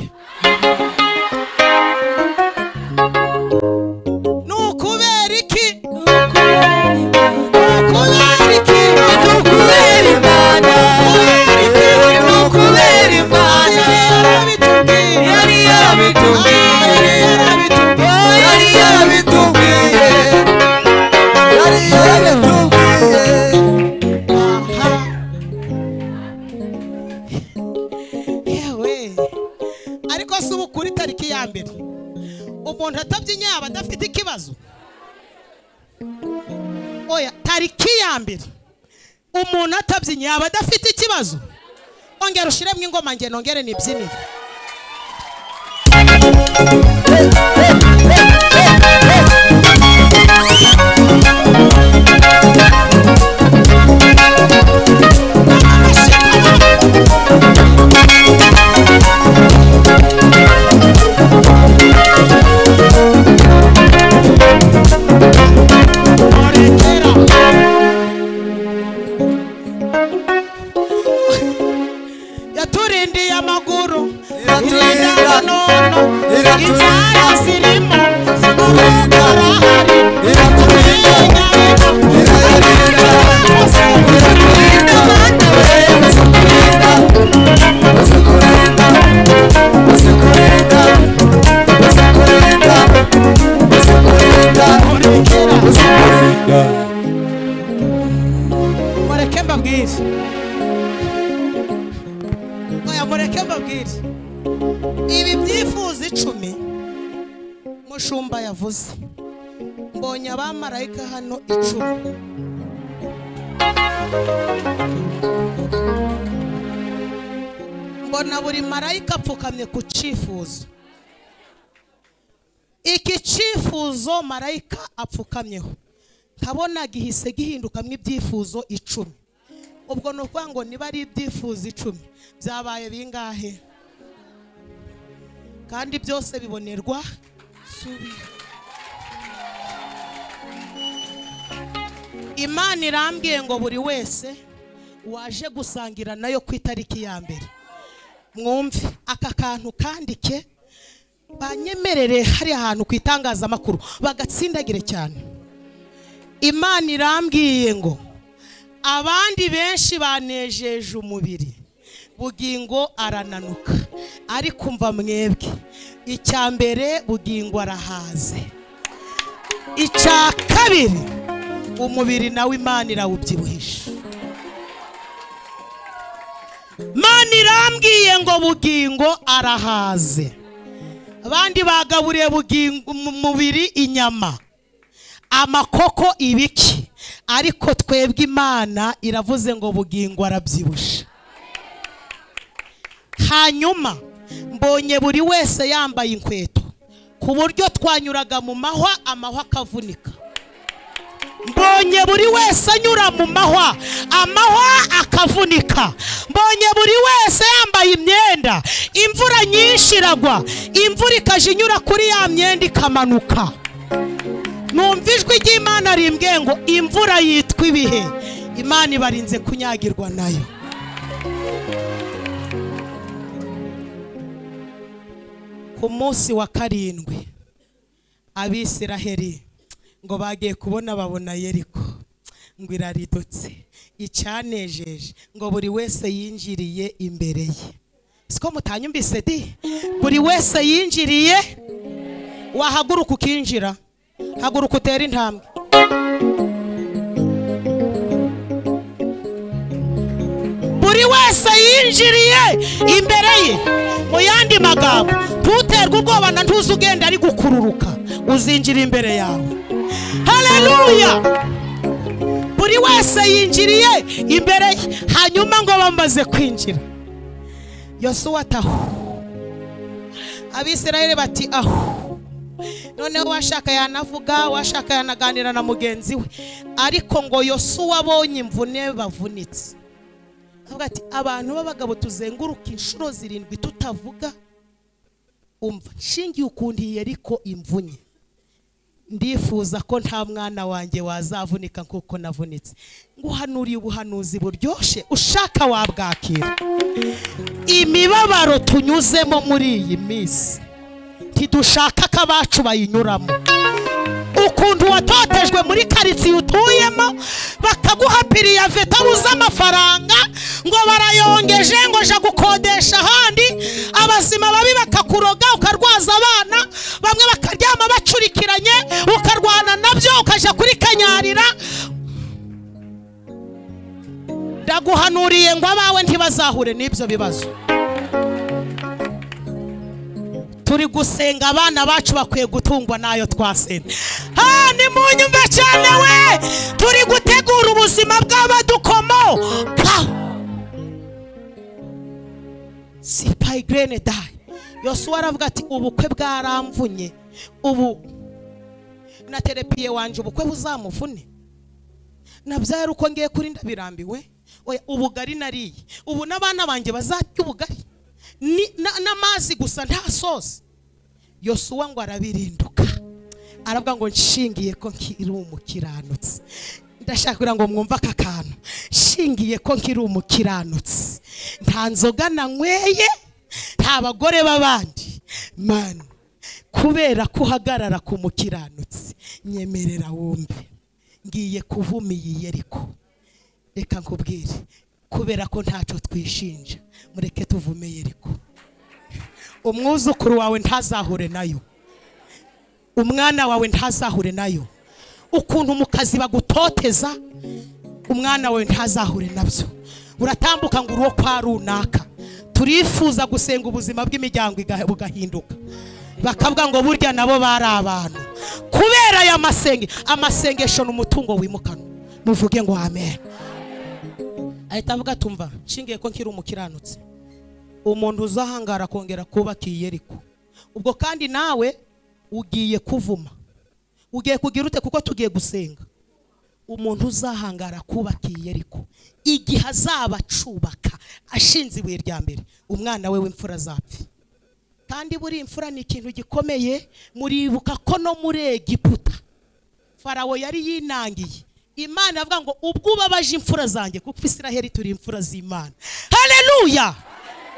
Ni ukubera iki? Ni ukubera iki? Ni ukubera Imana, ni ukubera Imana, yari yarabitubwiye, yari yarabitubwiye, yari yarabitubwiye. Yewe, ariko si ubu kuri tariki ya mbere umuntu atabyinnye yaba adafite ikibazo? Oya, tariki ya mbere umuntu atabyinnye yaba adafite ikibazo? Ongera ushiremo ingoma nge nongere nibyinire. Yaturindiye amaguru, irinda nono, inzara zirimo, arahari, Uzikurinda Mana we, uzikurinda, uzikurinda, uzikurinda, uzikurinda, uzikurinda, uzikurinda. Mureke mbabwire. Oya, mureke mbabwire. Ibi byifuzo 10 mushumba yavuze, mbonye abamarayika hano 10. Mbona buri marayika apfukamye ku cyifuzo. Iki cyifuzo marayika apfukamyeho, nkabona gihise gihindukamwo ibyifuzo 10. Ubwo ni ukuvuga ngo niba ari ibyifuzo 10 byabaye bingahe? Kandi byose bibonerwa. Imana irambwiye ngo buri wese waje gusangira nayo ku itariki ya mbere, mwumve aka kantu kandike, banyemerere hari ahantu ku itangazamakuru bagatsindagire cyane. Imana irambwiye ngo abandi benshi banejeje umubiri, Bugingo arananuka, ariko umva mwebwe, icya mbere Bugingo arahaze, icya kabiri umubiri nawe Imana irawubyibuhisha. Imana irambwiye ngo Bugingo arahaze, abandi bagaburiye Bugingo umubiri inyama, amakoko, ibiki, ariko twebwe Imana iravuze ngo Bugingo arabyibusha. Hanyuma mbonye buri wese yambaye inkweto ku buryo twanyuraga mu mahwa, amahwa akavunika. Mbonye buri wese anyura mu mahwa, amahwa akavunika. Mbonye buri wese yambaye imyenda, imvura nyinshi iragwa, imvura ikaje inyura kuri ya myenda ikamanuka. Numva ijwi ry'Imana rimbwiye ngo imvura yitwa ibihe, Imana ibarinze kunyagirwa nayo. Ku munsi wa 7 Abisiraheli ngo bagiye kubona babona Yeriko ngo iraridutse. Icyanejeje ngo buri wese yinjiriye imbere ye. Siko mutanyumvise di? Buri wese yinjiriye. Wahaguruka ukinjira, haguruka utere intambwe. Buri wese yinjiriye imbere ye. Mu yandi magambo, ntuterwe ubwoba na ntuzi ugenda ari gukururuka, uzinjira imbere yawe. Haleluya! Buri wese yinjiriye imbere ye. Hanyuma ngo bamaze kwinjira, Yosuwa atahu, Abisirayeli bati ahu. Noneho washaka yanavuga, washaka yanaganira na mugenzi we, ariko ngo Yosuwa abonye imvune bavunitse, avuga ati abantu b'abagabo tuzenguruka inshuro 7 tutavuga. Umva, nshingiye ukuntu Yeriko imvunye, ndifuza ko nta mwana wanjye wazavunika nkuko navunitse. Nguhanuriye ubuhanuzi buryoshe, ushaka wabwakira. Imibabaro tunyuzemo muri iyi minsi ntidushaka ko abacu bayinyuramo. Ukuntu watotejwe muri karitsiye utuyemo, bakaguha piriyave utabuze amafaranga, ngo barayongeje ngo ja gukodesha ahandi, abazima babi bakakuroga ukarwaza abana, bamwe bakaryama bacurikiranye, ukarwana nabyo ukaja kuri kanyarira. Ndaguhanuriye ngo abawe ntibazahure n'ibyo bibazo. Turi gusenga abana bacu bakwiye gutungwa nayo twasenze. Ha, ni munyumve cyane we. Turi gutegura ubuzima bw'abadukomoka. Sipayigrene dai. Yosuwa aravuga ati ubukwe bwaramvunye, ubu na terepiye wanje ubukwe buzamuvune, nabyara uko ngiye kuri ndabirambiwe, oya ubugari nariye, ubu n'abana banjye bazarya ubugari n'amazi gusa nta sosi. Yosuwa ngo arabirinduka, aravuga ngo nshingiye ko nkiri umukiranutsi. Ndashaka kugira ngo mwumve aka kantu. Nshingiye ko nkiri umukiranutsi, nta nzoga nanyweye, nta bagore b'abandi, man, kubera ko uhagarara ku mukiranutsi, nyemerera wumve ngiye kuvuma iyi Yeriko. Reka nkubwire, kubera ko ntacyo twishinja, mureke tuvume Yeriko. Umwuzukuru wawe ntazahure nayo, umwana wawe ntazahure nayo. Ukuntu mu kazi bagutoteza, umwana wawe ntazahure nabyo. Uratambuka ngo uruwo kwa runaka. Turifuza gusenga ubuzima bw'imiryango bugahinduka, bakavuga ngo burya nabo bari abantu. Kubera aya masenge, amasengesho n'umutungo wimukanwa. Muvuge ngo amen. Ahita avuga tumva nshingiye ko nkiri umukiranutsi, umuntu uzahangara kongera kubaka Yeriko. Ubwo kandi nawe ugiye kuvuma, ugiye kugira ute? Kuko tugiye gusenga. Umuntu uzahangara kubaka Yeriko, igihe azaba acubaka ashinze ibuye rya mbere, umwana we w'imfura azapfa. Kandi buri imfura ni ikintu gikomeye. Muribuka ko no muri Egiputa Farawo yari yinangiye Imana, avuga ngo ubwo ubabaje imfura zanjye, kuko Isiraheli turi imfura z'Imana. Haleluya!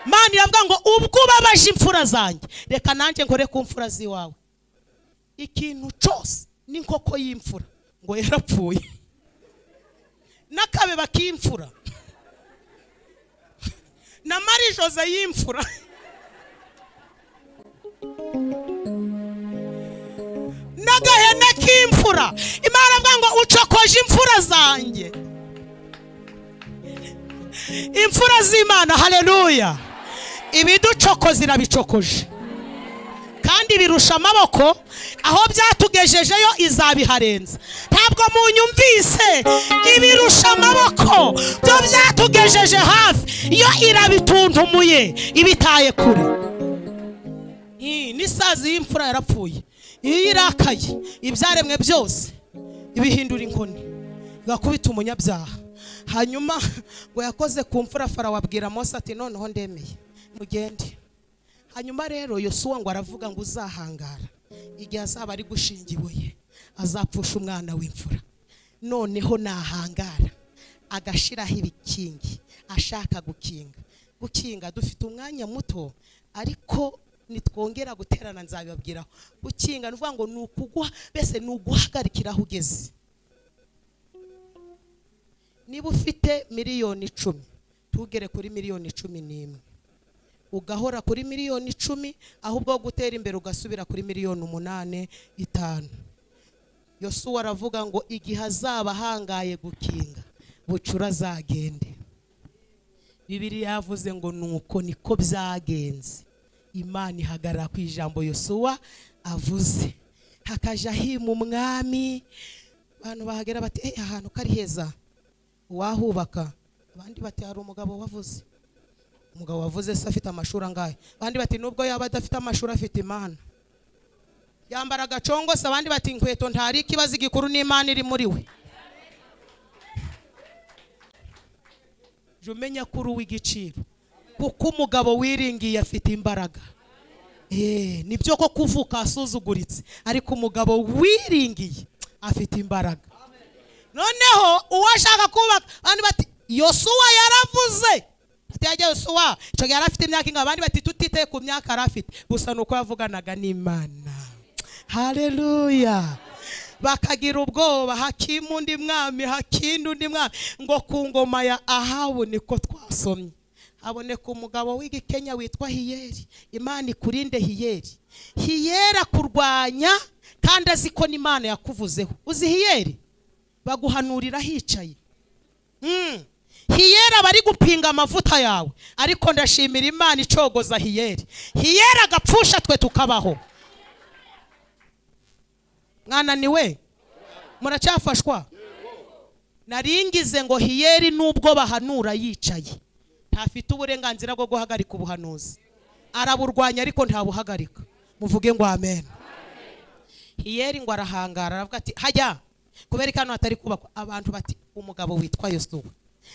Imana iravuga ngo ubwo ubabaje imfura zanjye, reka nanjye nkore ku mfura ziwawe. Ikintu cyose n'inkoko y'imfura ngo yarapfuye, n'akabeba k'imfura, na Marie Jose y'imfura, n'agahene k'imfura. Imana avuga ngo ucokoje imfura zanjye, imfura z'Imana. Haleluya! Ibiducokoza irabicokoje, kandi birusha amaboko. Aho byatugejejeyo izabiharenza. Ntabwo munyumvise, ibirusha amaboko byo byatugejeje hafi, iyo irabituntumu,ye ibitaye kure. N'isazi y'imfura yarapfuye, iyo irakaye ibyaremwe byose Ibihindura inkoni igakubita umunyabyaha. Hanyuma ngo yakoze ku mfura, Farawo abwira Mose ati noneho ndemeye mugende. Hanyuma rero Yosuwa ngo aravuga ngo uzahangara igihe azaba ari gushinga ibuye azapfusha umwana w'imfura. Noneho nahangara agashiraho ibikingi ashaka gukinga. Gukinga dufite umwanya muto, ariko nitwongera guterana nzabibabwiraho. Gukinga nuvuga ngo ni ukugwa, bese ni uguhagarikira aho ugeze. Niba ufite 10,000,000 tugere kuri 11,000,000, ugahora kuri 10,000,000, ahubwo gutera imbere ugasubira kuri 8,500,000. Yosuwa aravuga ngo igihe azaba ahangaye gukinga bucura azagende. Bibiliya yavuze ngo nuko niko byagenze. Imana ihagarara ku ijambo Yosuwa avuze. Hakaja hima umwami, abantu bahagera bati ahantu kari heza uwahubaka. Abandi bati hari umugabo wavuze. Umugabo wavuze se afite amashuri angahe? Abandi bati nubwo yaba adafite amashuri afite Imana. Yambara agacongo se? Abandi bati inkweto ntari ikibazo, igikuru n'Imana iri muri we. Jumenya kuri uw'igiciro, kuko umugabo wiringiye afite imbaraga. Nibyo ko kuvuka asuzuguritse, ariko umugabo wiringiye afite imbaraga. Noneho uwashaka kubaka, abandi bati Yosuwa yaravuze. Ati yajya Yosuwa icyo gihe yarafite imyaka ingahe? Abandi bati tutitaye ku myaka arafite, gusa nuko yavuganaga n'Imana. Haleluya. Bakagira ubwoba, hakimu undi mwami, hakinda undi mwami. Ngo ku ngoma ya Ahabu niko twasomye haboneka umugabo w'Igikenya witwa Hiyeri. Imana ikurinde Hiyeri. Hiyeri akurwanya kandi azi ko n'Imana yakuvuzeho. Uzi Hiyeri? Baguhanurira hicaye. Hiyeri abari gupinga amavuta yawe, ariko ndashimira Imana icogoza Hiyeri. Hiyeri agapfusha twe tukabaho. Mwananiwe? Muracyafashwa? Naringize ngo Hiyeri nubwo bahanura yicaye ntafite uburenganzira bwo guhagarika ubuhanuzi. Araburwanya ariko ntabuhagarika. Muvuge ngo amen. Hiyeri ngo arahangara aravuga ati hajya kubera kano hatari kubakwa. Abantu bati umugabo witwa Yosuwa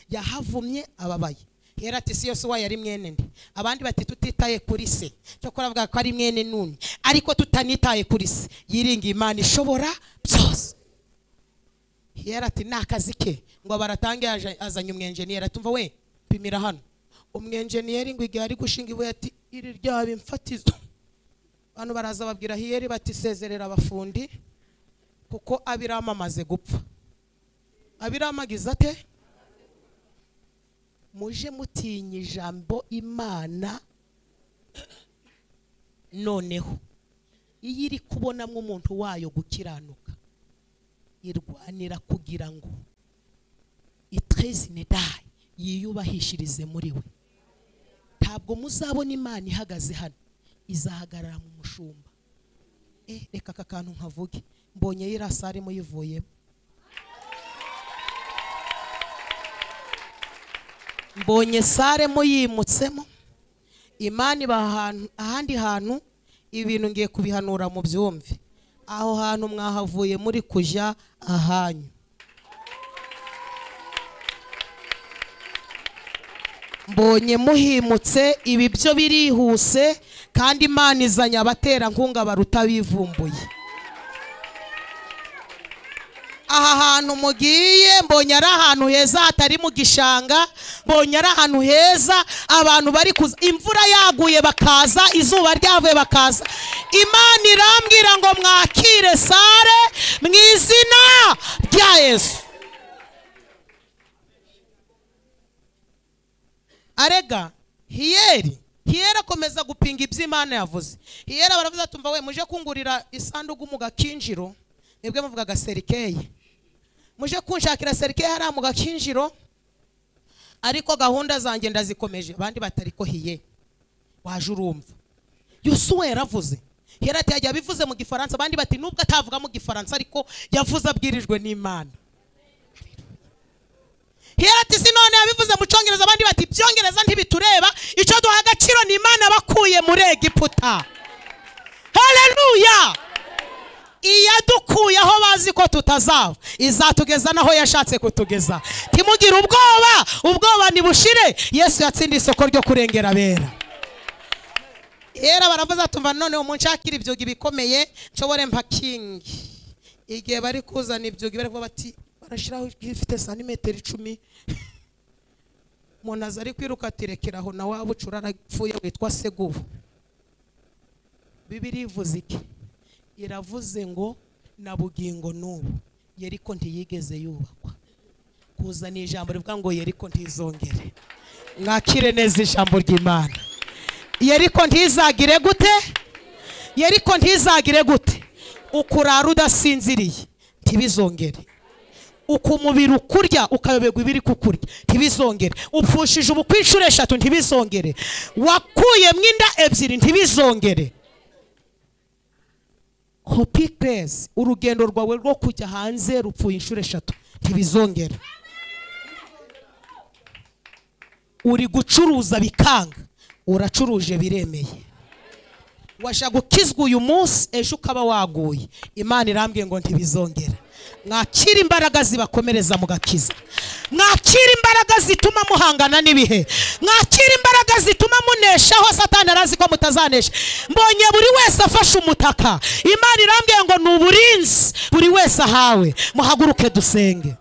yahavumye ababaye. Hiyeri ati si Yosuwa yari mwene nde? Abandi bati tutitaye kuri se, cyokora avuga ko ari mwene Nuni, ariko tutanitaye kuri se yiringiye Imana ishobora byose. Hiyeri ati nakazi ke. Ngo baratange azanye umwenjeniyeri atumva we pimira hano. Umwenjeniyeri ngo igihe ari gushinga ibuye ati iri ryaba imfatizo. Abantu baraza babwira Hiyeri bati sezerera abafundi kuko Abiramu amaze gupfa. Abiramu agize ate? Muje mutinya ijambo Imana. Noneho iyo iri kubonamo umuntu wayo gukiranuka, irwanira kugira ngo itrezinedai yiyubahishirize muri we. Ntabwo muzabona Imana ihagaze hano, izahagarara mu mushumba. Reka aka kantu nkavuge, mbonye irasare muyivuyemo. Mbonye sare muyimutsemo. Imana iba ahandi hantu, ibintu ngiye kubihanura mu byumve. Aho hantu mwahavuye muri kujya ahanyu. Mbonye muhimutse, ibi byo birihuse, kandi Imana izanye abaterankunga baruta bivumbuye. Aha hantu mugiye mbonye ari ahantu heza hatari mu gishanga, mbonye ari ahantu heza abantu bari kuza, imvura yaguye bakaza, izuba ryavuye bakaza. Imana irambwira ngo mwakire sare mu izina rya Yesu. Arega Hiyeri akomeza gupinga ibyo Imana yavuze. Hiyeri baravuze atumva we muje kungurira isanduku mu gakinjiro, nibwe muvuga gaserikeye. Muje kunshakira serikeye hari mu gakinjiro, ariko gahunda zanjye ndazikomeje. Abandi batariko hiye waje urumva. Yosuwa yaravuze. Hiyeri ati yajya bivuze mu Gifaransa, abandi bati nubwo atavuga mu Gifaransa ariko yavuze abwirijwe n'Imana. Hiyeri ati si none yabivuze mu Cyongereza, abandi bati ibyongereza ntibitureba, icyo duha agaciro ni Imana bakuye muri Egiputa. Haleluya! Iyadukuye aho bazi ko tutazava izatugeza naho yashatse kutugeza. Timugire ubwoba, ubwoba nibushire. Yesu yatsindiye isoko ryo kurengera abera. Era baravuze tumva none umunshakira ibyugi bikomeye nshobore mpakingi. Igihe bari kuzana ibyugi bari kuvuga bati barashiraho ifite santimetero 10. Umuntu aza ari kwiruka atirekeraho na wabucura arapfuye witwa Segubu. Bibiri ivuze iki? Iravuze ngo na bugingo n'ubu Yeriko ntiyigeze yubakwa. Kuzana ijambo rivuga ngo Yeriko ntizongere. Mwakire neza ijambo ry'Imana. Yeriko ntizagire gute? Yeriko ntizagire gute? Ukurara udasinziriye ntibizongere. Ukumubiri ukurya ukayoberwa ibiri kukurya ntibizongere. Upfushije ubukwe inshuro 3 ntibizongere. Wakuyemo inda 2 ntibizongere. Hopi Grace, urugendo rwawe rwo kujya hanze rupfuye inshuro 3 ntibizongere. Uri gucuruza bikanga, uracuruje biremeye. Washa gukizwa uyu munsi ejo ukaba waguye. Imana irambwiye ngo ntibizongera. Mwakira imbaraga zibakomereza mugakiza. Mwakira imbaraga zituma muhangana n'ibihe. Mwakira imbaraga zituma muneshaho Satani arazi ko mutazanesha. Mbonye buri wese afashe umutaka. Imana irambwiye ngo ni uburinzi buri wese ahawe. Muhaguruke dusenge.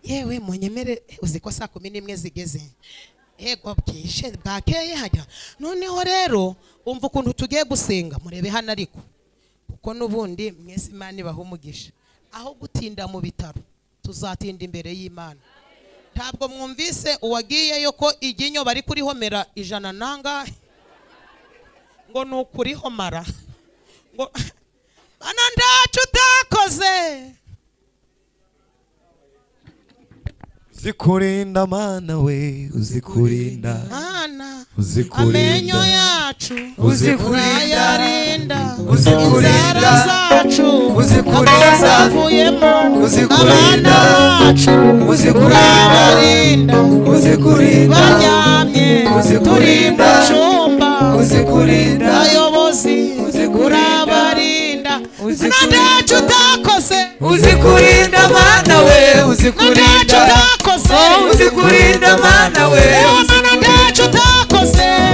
Yewe munyemere uziko saa 11 zigeze. Ego bwije bwakeye hajya. Noneho rero umva ukuntu tugiye gusenga murebe hano ariko. Kuko nubundi mwese Imana ibaha umugisha. Aho gutinda mu bitaro tuzatinda imbere y'Imana. Ntabwo mwumvise uwagiyeyo ko iginyo bari kurihomera 100 nangahe ngo nukurihomara ngo bana ndacu utakoze. Uzikurinda mana we, uzikurinda mana, uzikurinda amenyo yacu, uzikurinda, uzikurinda inzara zacu, uzikurinda, uzikurinda, uzikurinda, uzikurinda, baryamye, uzikurinda, cyumba, uzikurinda, ayobozi, urabarinda, ndacu utakoze, uzikurinda mana we, uzikurinda, uzikurinda mana we,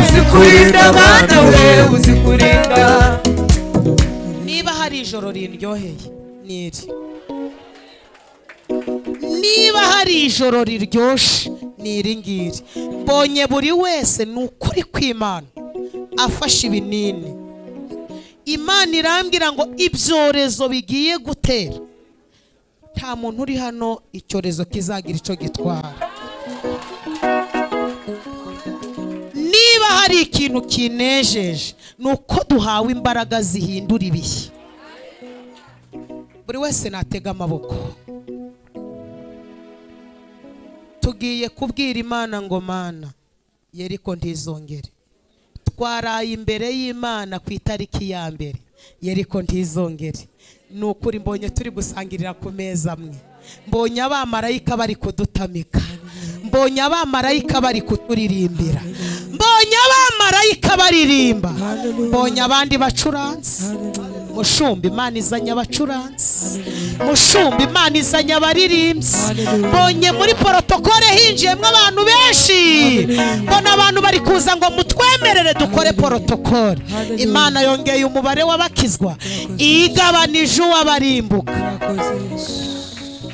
uzikurinda mana we, uzikurinda. Niba hari ijoro riryoheye niri, niba hari ijoro riryoshe niri ngiri. Mbonye buri wese nukuri kw'Imana afashe ibinini. Imana irambwira ngo ibyorezo bigiye gutera, nta muntu uri hano icyorezo kizagira icyo gitwara. Niba hari ikintu kinejeje nuko duhawe imbaraga zihindura ibihe. Buri wese natega amaboko. Tugiye kubwira Imana ngo Mana Yeriko ntizongere. Twaraye imbere y'Imana ku itariki ya 1 Yeriko ntizongere. Nukuri mbonye turi gusangirira ku meza amwe. Mbonye abamarayika bari kudutamika. Mbonye abamarayika bari kuturirimbira. Mbonye abamarayika baririmba. Mbonye abandi bacuranze. Mushumba Imana izanye abacuranzi. Mushumba Imana izanye abaririmbyi. Mbonye muri protokole hinjiyemo abantu benshi. Mbona abantu bari kuza ngo mutwemerere dukore protokole. Imana yongeye umubare w'abakizwa, igabanije uw'abarimbuka.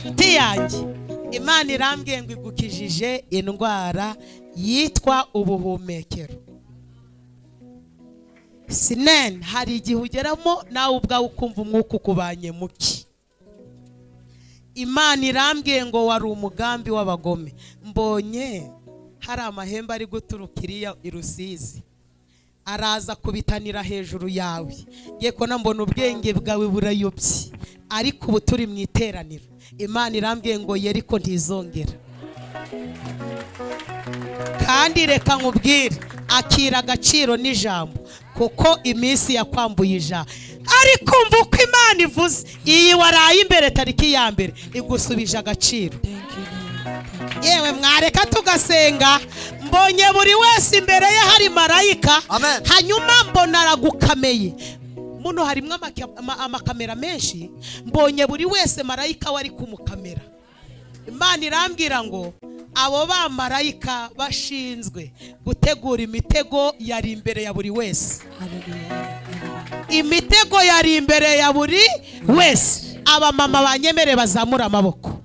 Nshuti yanjye, Imana irambwiye ngo igukijije indwara yitwa ubuhumekero. Sinen hari igihe ugeramo nawe ubwawe ukumva umwuka ukubanye muki. Imana irambwiye ngo wari umugambi w'abagome. Mbonye hari amahembe ari guturuka iriya i Rusizi, araza kubitanira hejuru yawe. Ngiye kubona mbona ubwenge bwawe burayobye, ariko ubu turi mu iteraniro. Imana irambwiye ngo Yeriko ntizongera. Kandi reka nkubwire, akira agaciro n'ijambo, kuko iminsi yakwambuye ijambo. Ariko umva uko Imana ivuze, iyi waraye imbere tariki ya mbere igusubije agaciro. Yewe mwareka tugasenga. Mbonye buri wese imbere ye hari marayika, hanyuma mbona aragukameye. Muno harimo amakamera menshi, mbonye buri wese marayika wari kumukamera. Imana irambwira ngo abo ba marayika bashinzwe gutegura imitego yari imbere ya buri wese. Imitego yari imbere ya buri wese. Abamama banyemere bazamura amaboko.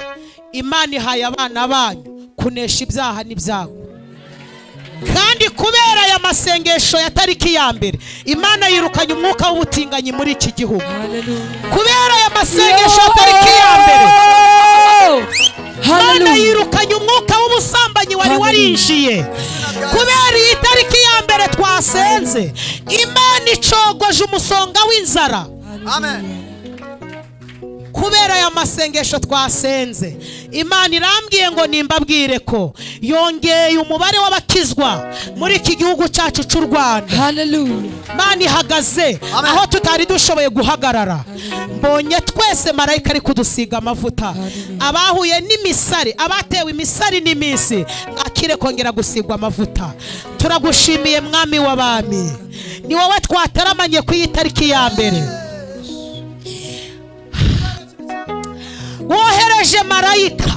Imana ihaye abana banyu kunesha ibyaha n'ibyago. Kandi kubera aya masengesho ya tariki ya mbere, Imana yirukanye umwuka w'ubutinganyi muri iki gihugu. Kubera aya masengesho ya tariki ya mbere, Imana yirukanye umwuka w'ubusambanyi wari warinjiye. Kubera iyi tariki ya mbere twasenze, Imana icogoje umusonga w'inzara. Amen. Kubera aya masengesho twasenze, Imana irambwiye ngo nimbabwire ko yongeye umubare w'abakizwa muri iki gihugu cyacu cy'u Rwanda. Hallelujah. Imana ihagaze aho tutari dushoboye guhagarara. Mbonye twese marayika ari kudusiga amavuta. Abahuye n'imisari, abatewe imisari n'iminsi, akire kongera gusigwa amavuta. Turagushimiye Mwami w'abami, ni wowe twataramanye ku iyi tariki ya mbere. Wohereje marayika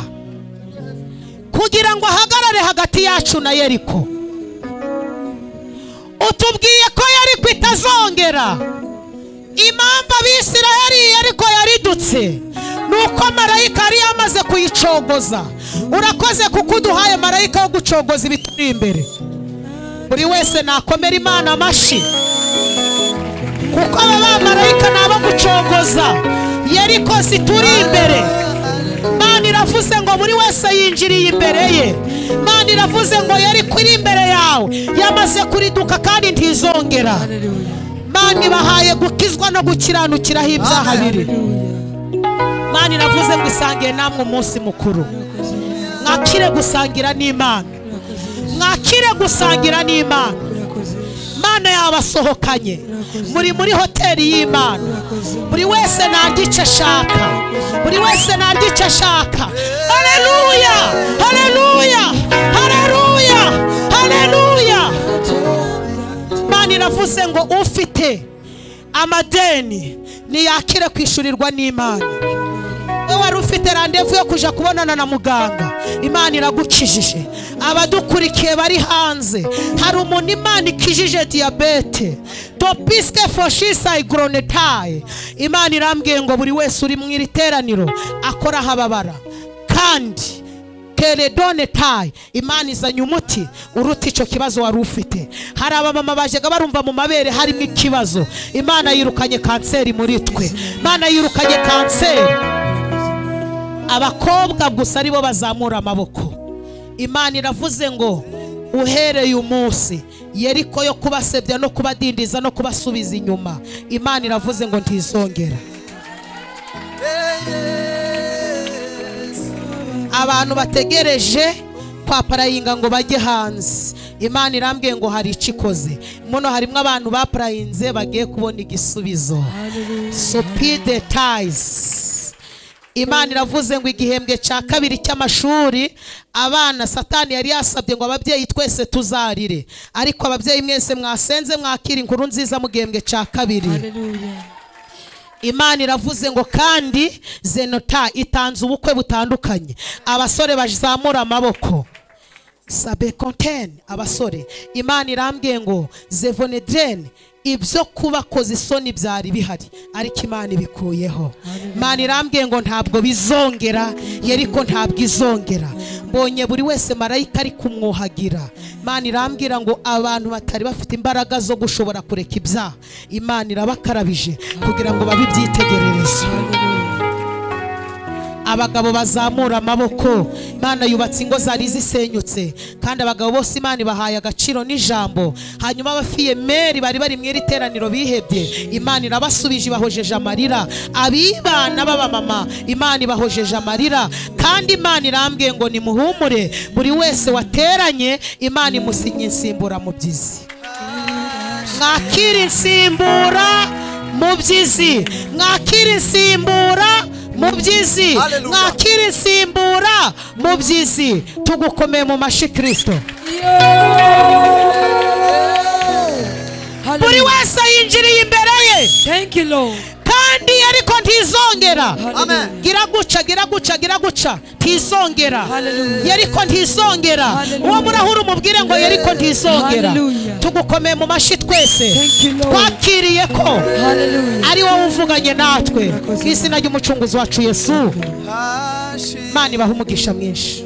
kugira ngo ahagarare hagati yacu na Yeriko. Utubwiye ko Yeriko itazongera. Impamvu Abisirayeli Yeriko yaridutse nuko marayika yari yamaze kuyicogoza. Urakoze kuko uduhaye marayika wo gucogoza ibituri imbere. Buri wese nakomera Imana amashi, kuko aba bamarayika nabo gucogoza Yeriko zituri imbere. Imana iravuze ngo buri wese yinjiriye imbere ye. Imana iravuze ngo Yeriko iri imbere yawe yamaze kuriduka kandi ntizongera. Imana ibahaye gukizwa no gukiranukiraho ibyaha biri. Imana iravuze ngo isangiye namwe umunsi mukuru. Mwakire gusangira n'Imana. Mwakire gusangira n'Imana. Imana yabasohokanye. Muri hoteli y'Imana. Buri wese narya icyo ashaka. Buri wese narya icyo ashaka. Haleluya! Haleluya! Haleluya! Haleluya! Imana iravuze ngo ufite amadeni niyakire kwishyurirwa n'Imana. Wowe wari ufite randevu yo kuja kubonana na muganga, Imana iragukijije. Abadukurikiye bari hanze, hari umuntu Imana ikijije diyabete, topiske foshisa igronetaye. Imana irambwiye ngo buri wese uri mu iri teraniro akora ahababara, kandi keredonetaye. Imana izanye umuti uruta icyo kibazo wari ufite. Hari abamama bajyaga barumva mu mabere harimo ikibazo, Imana yirukanye kanseri muri twe. Imana yirukanye kanseri. Abakobwa gusa aribo bazamura amaboko. Imana iravuze ngo uhereye umunsi Yeriko yo kubasebya no kubadindiza no kubasubiza inyuma, Imana iravuze ngo ntizongera. Abantu bategereje kwa parayinga ngo bajye hanze, Imana irambwiye ngo hari icikoze. Muno harimo abantu baparayinze bagiye kubona igisubizo. Sopide ties. Imana iravuze ngo igihembwe cya kabiri cy'amashuri abana Satani yari yasabye ngo ababyeyi twese tuzarire, ariko ababyeyi mwese mwasenze mwakira inkuru nziza mu gihembwe cya kabiri. Imana iravuze ngo kandi Zenota itanze ubukwe butandukanye. Abasore bazamura amaboko. Sabe Contain, abasore, Imana irambwiye ngo Zevonedren, ibyo kubakoza isoni byari bihari, ariko Imana ibikuyeho. Imana irambwiye ngo ntabwo bizongera, Yeriko ntabwo izongera. Mbonye buri wese marayika ari kumwuhagira. Imana irambwira ngo abantu batari bafite imbaraga zo gushobora kureka ibyaha, Imana irabakarabije kugira ngo babibyitegerereze. Abagabo bazamura amaboko, Imana yubatse ingo zari zisenyutse, kandi abagabo bose Imana ibahaye agaciro n'ijambo. Hanyuma abafiyemeri bari bari mu iri teraniro bihebye, Imana irabasubije ibahojeje amarira. Abibana b'abamama, Imana ibahojeje amarira. Kandi Imana irambwiye ngo nimuhumure, buri wese wateranye Imana imusinye insimbura mu byizi. Mwakira insimbura mu byizi, mwakira insimbura mu byizi, mwakira insimbura mu byizi. Tugukomeye mu mashi Kristo. Buri wese yinjiriye imbere ye. Thank you, Lord. Kandi ariko ntizongera. Gira guca, gira guca, gira guca, ntizongera. Yeriko ntizongera. Uwo murahura umubwire ngo Yeriko ntizongera. Tugukomeye mu mashi twese. Twakiriye ko ari wowe uvuganye natwe. Ku izina ry'umucunguzi wacu Yesu. Imana ibahe umugisha mwinshi.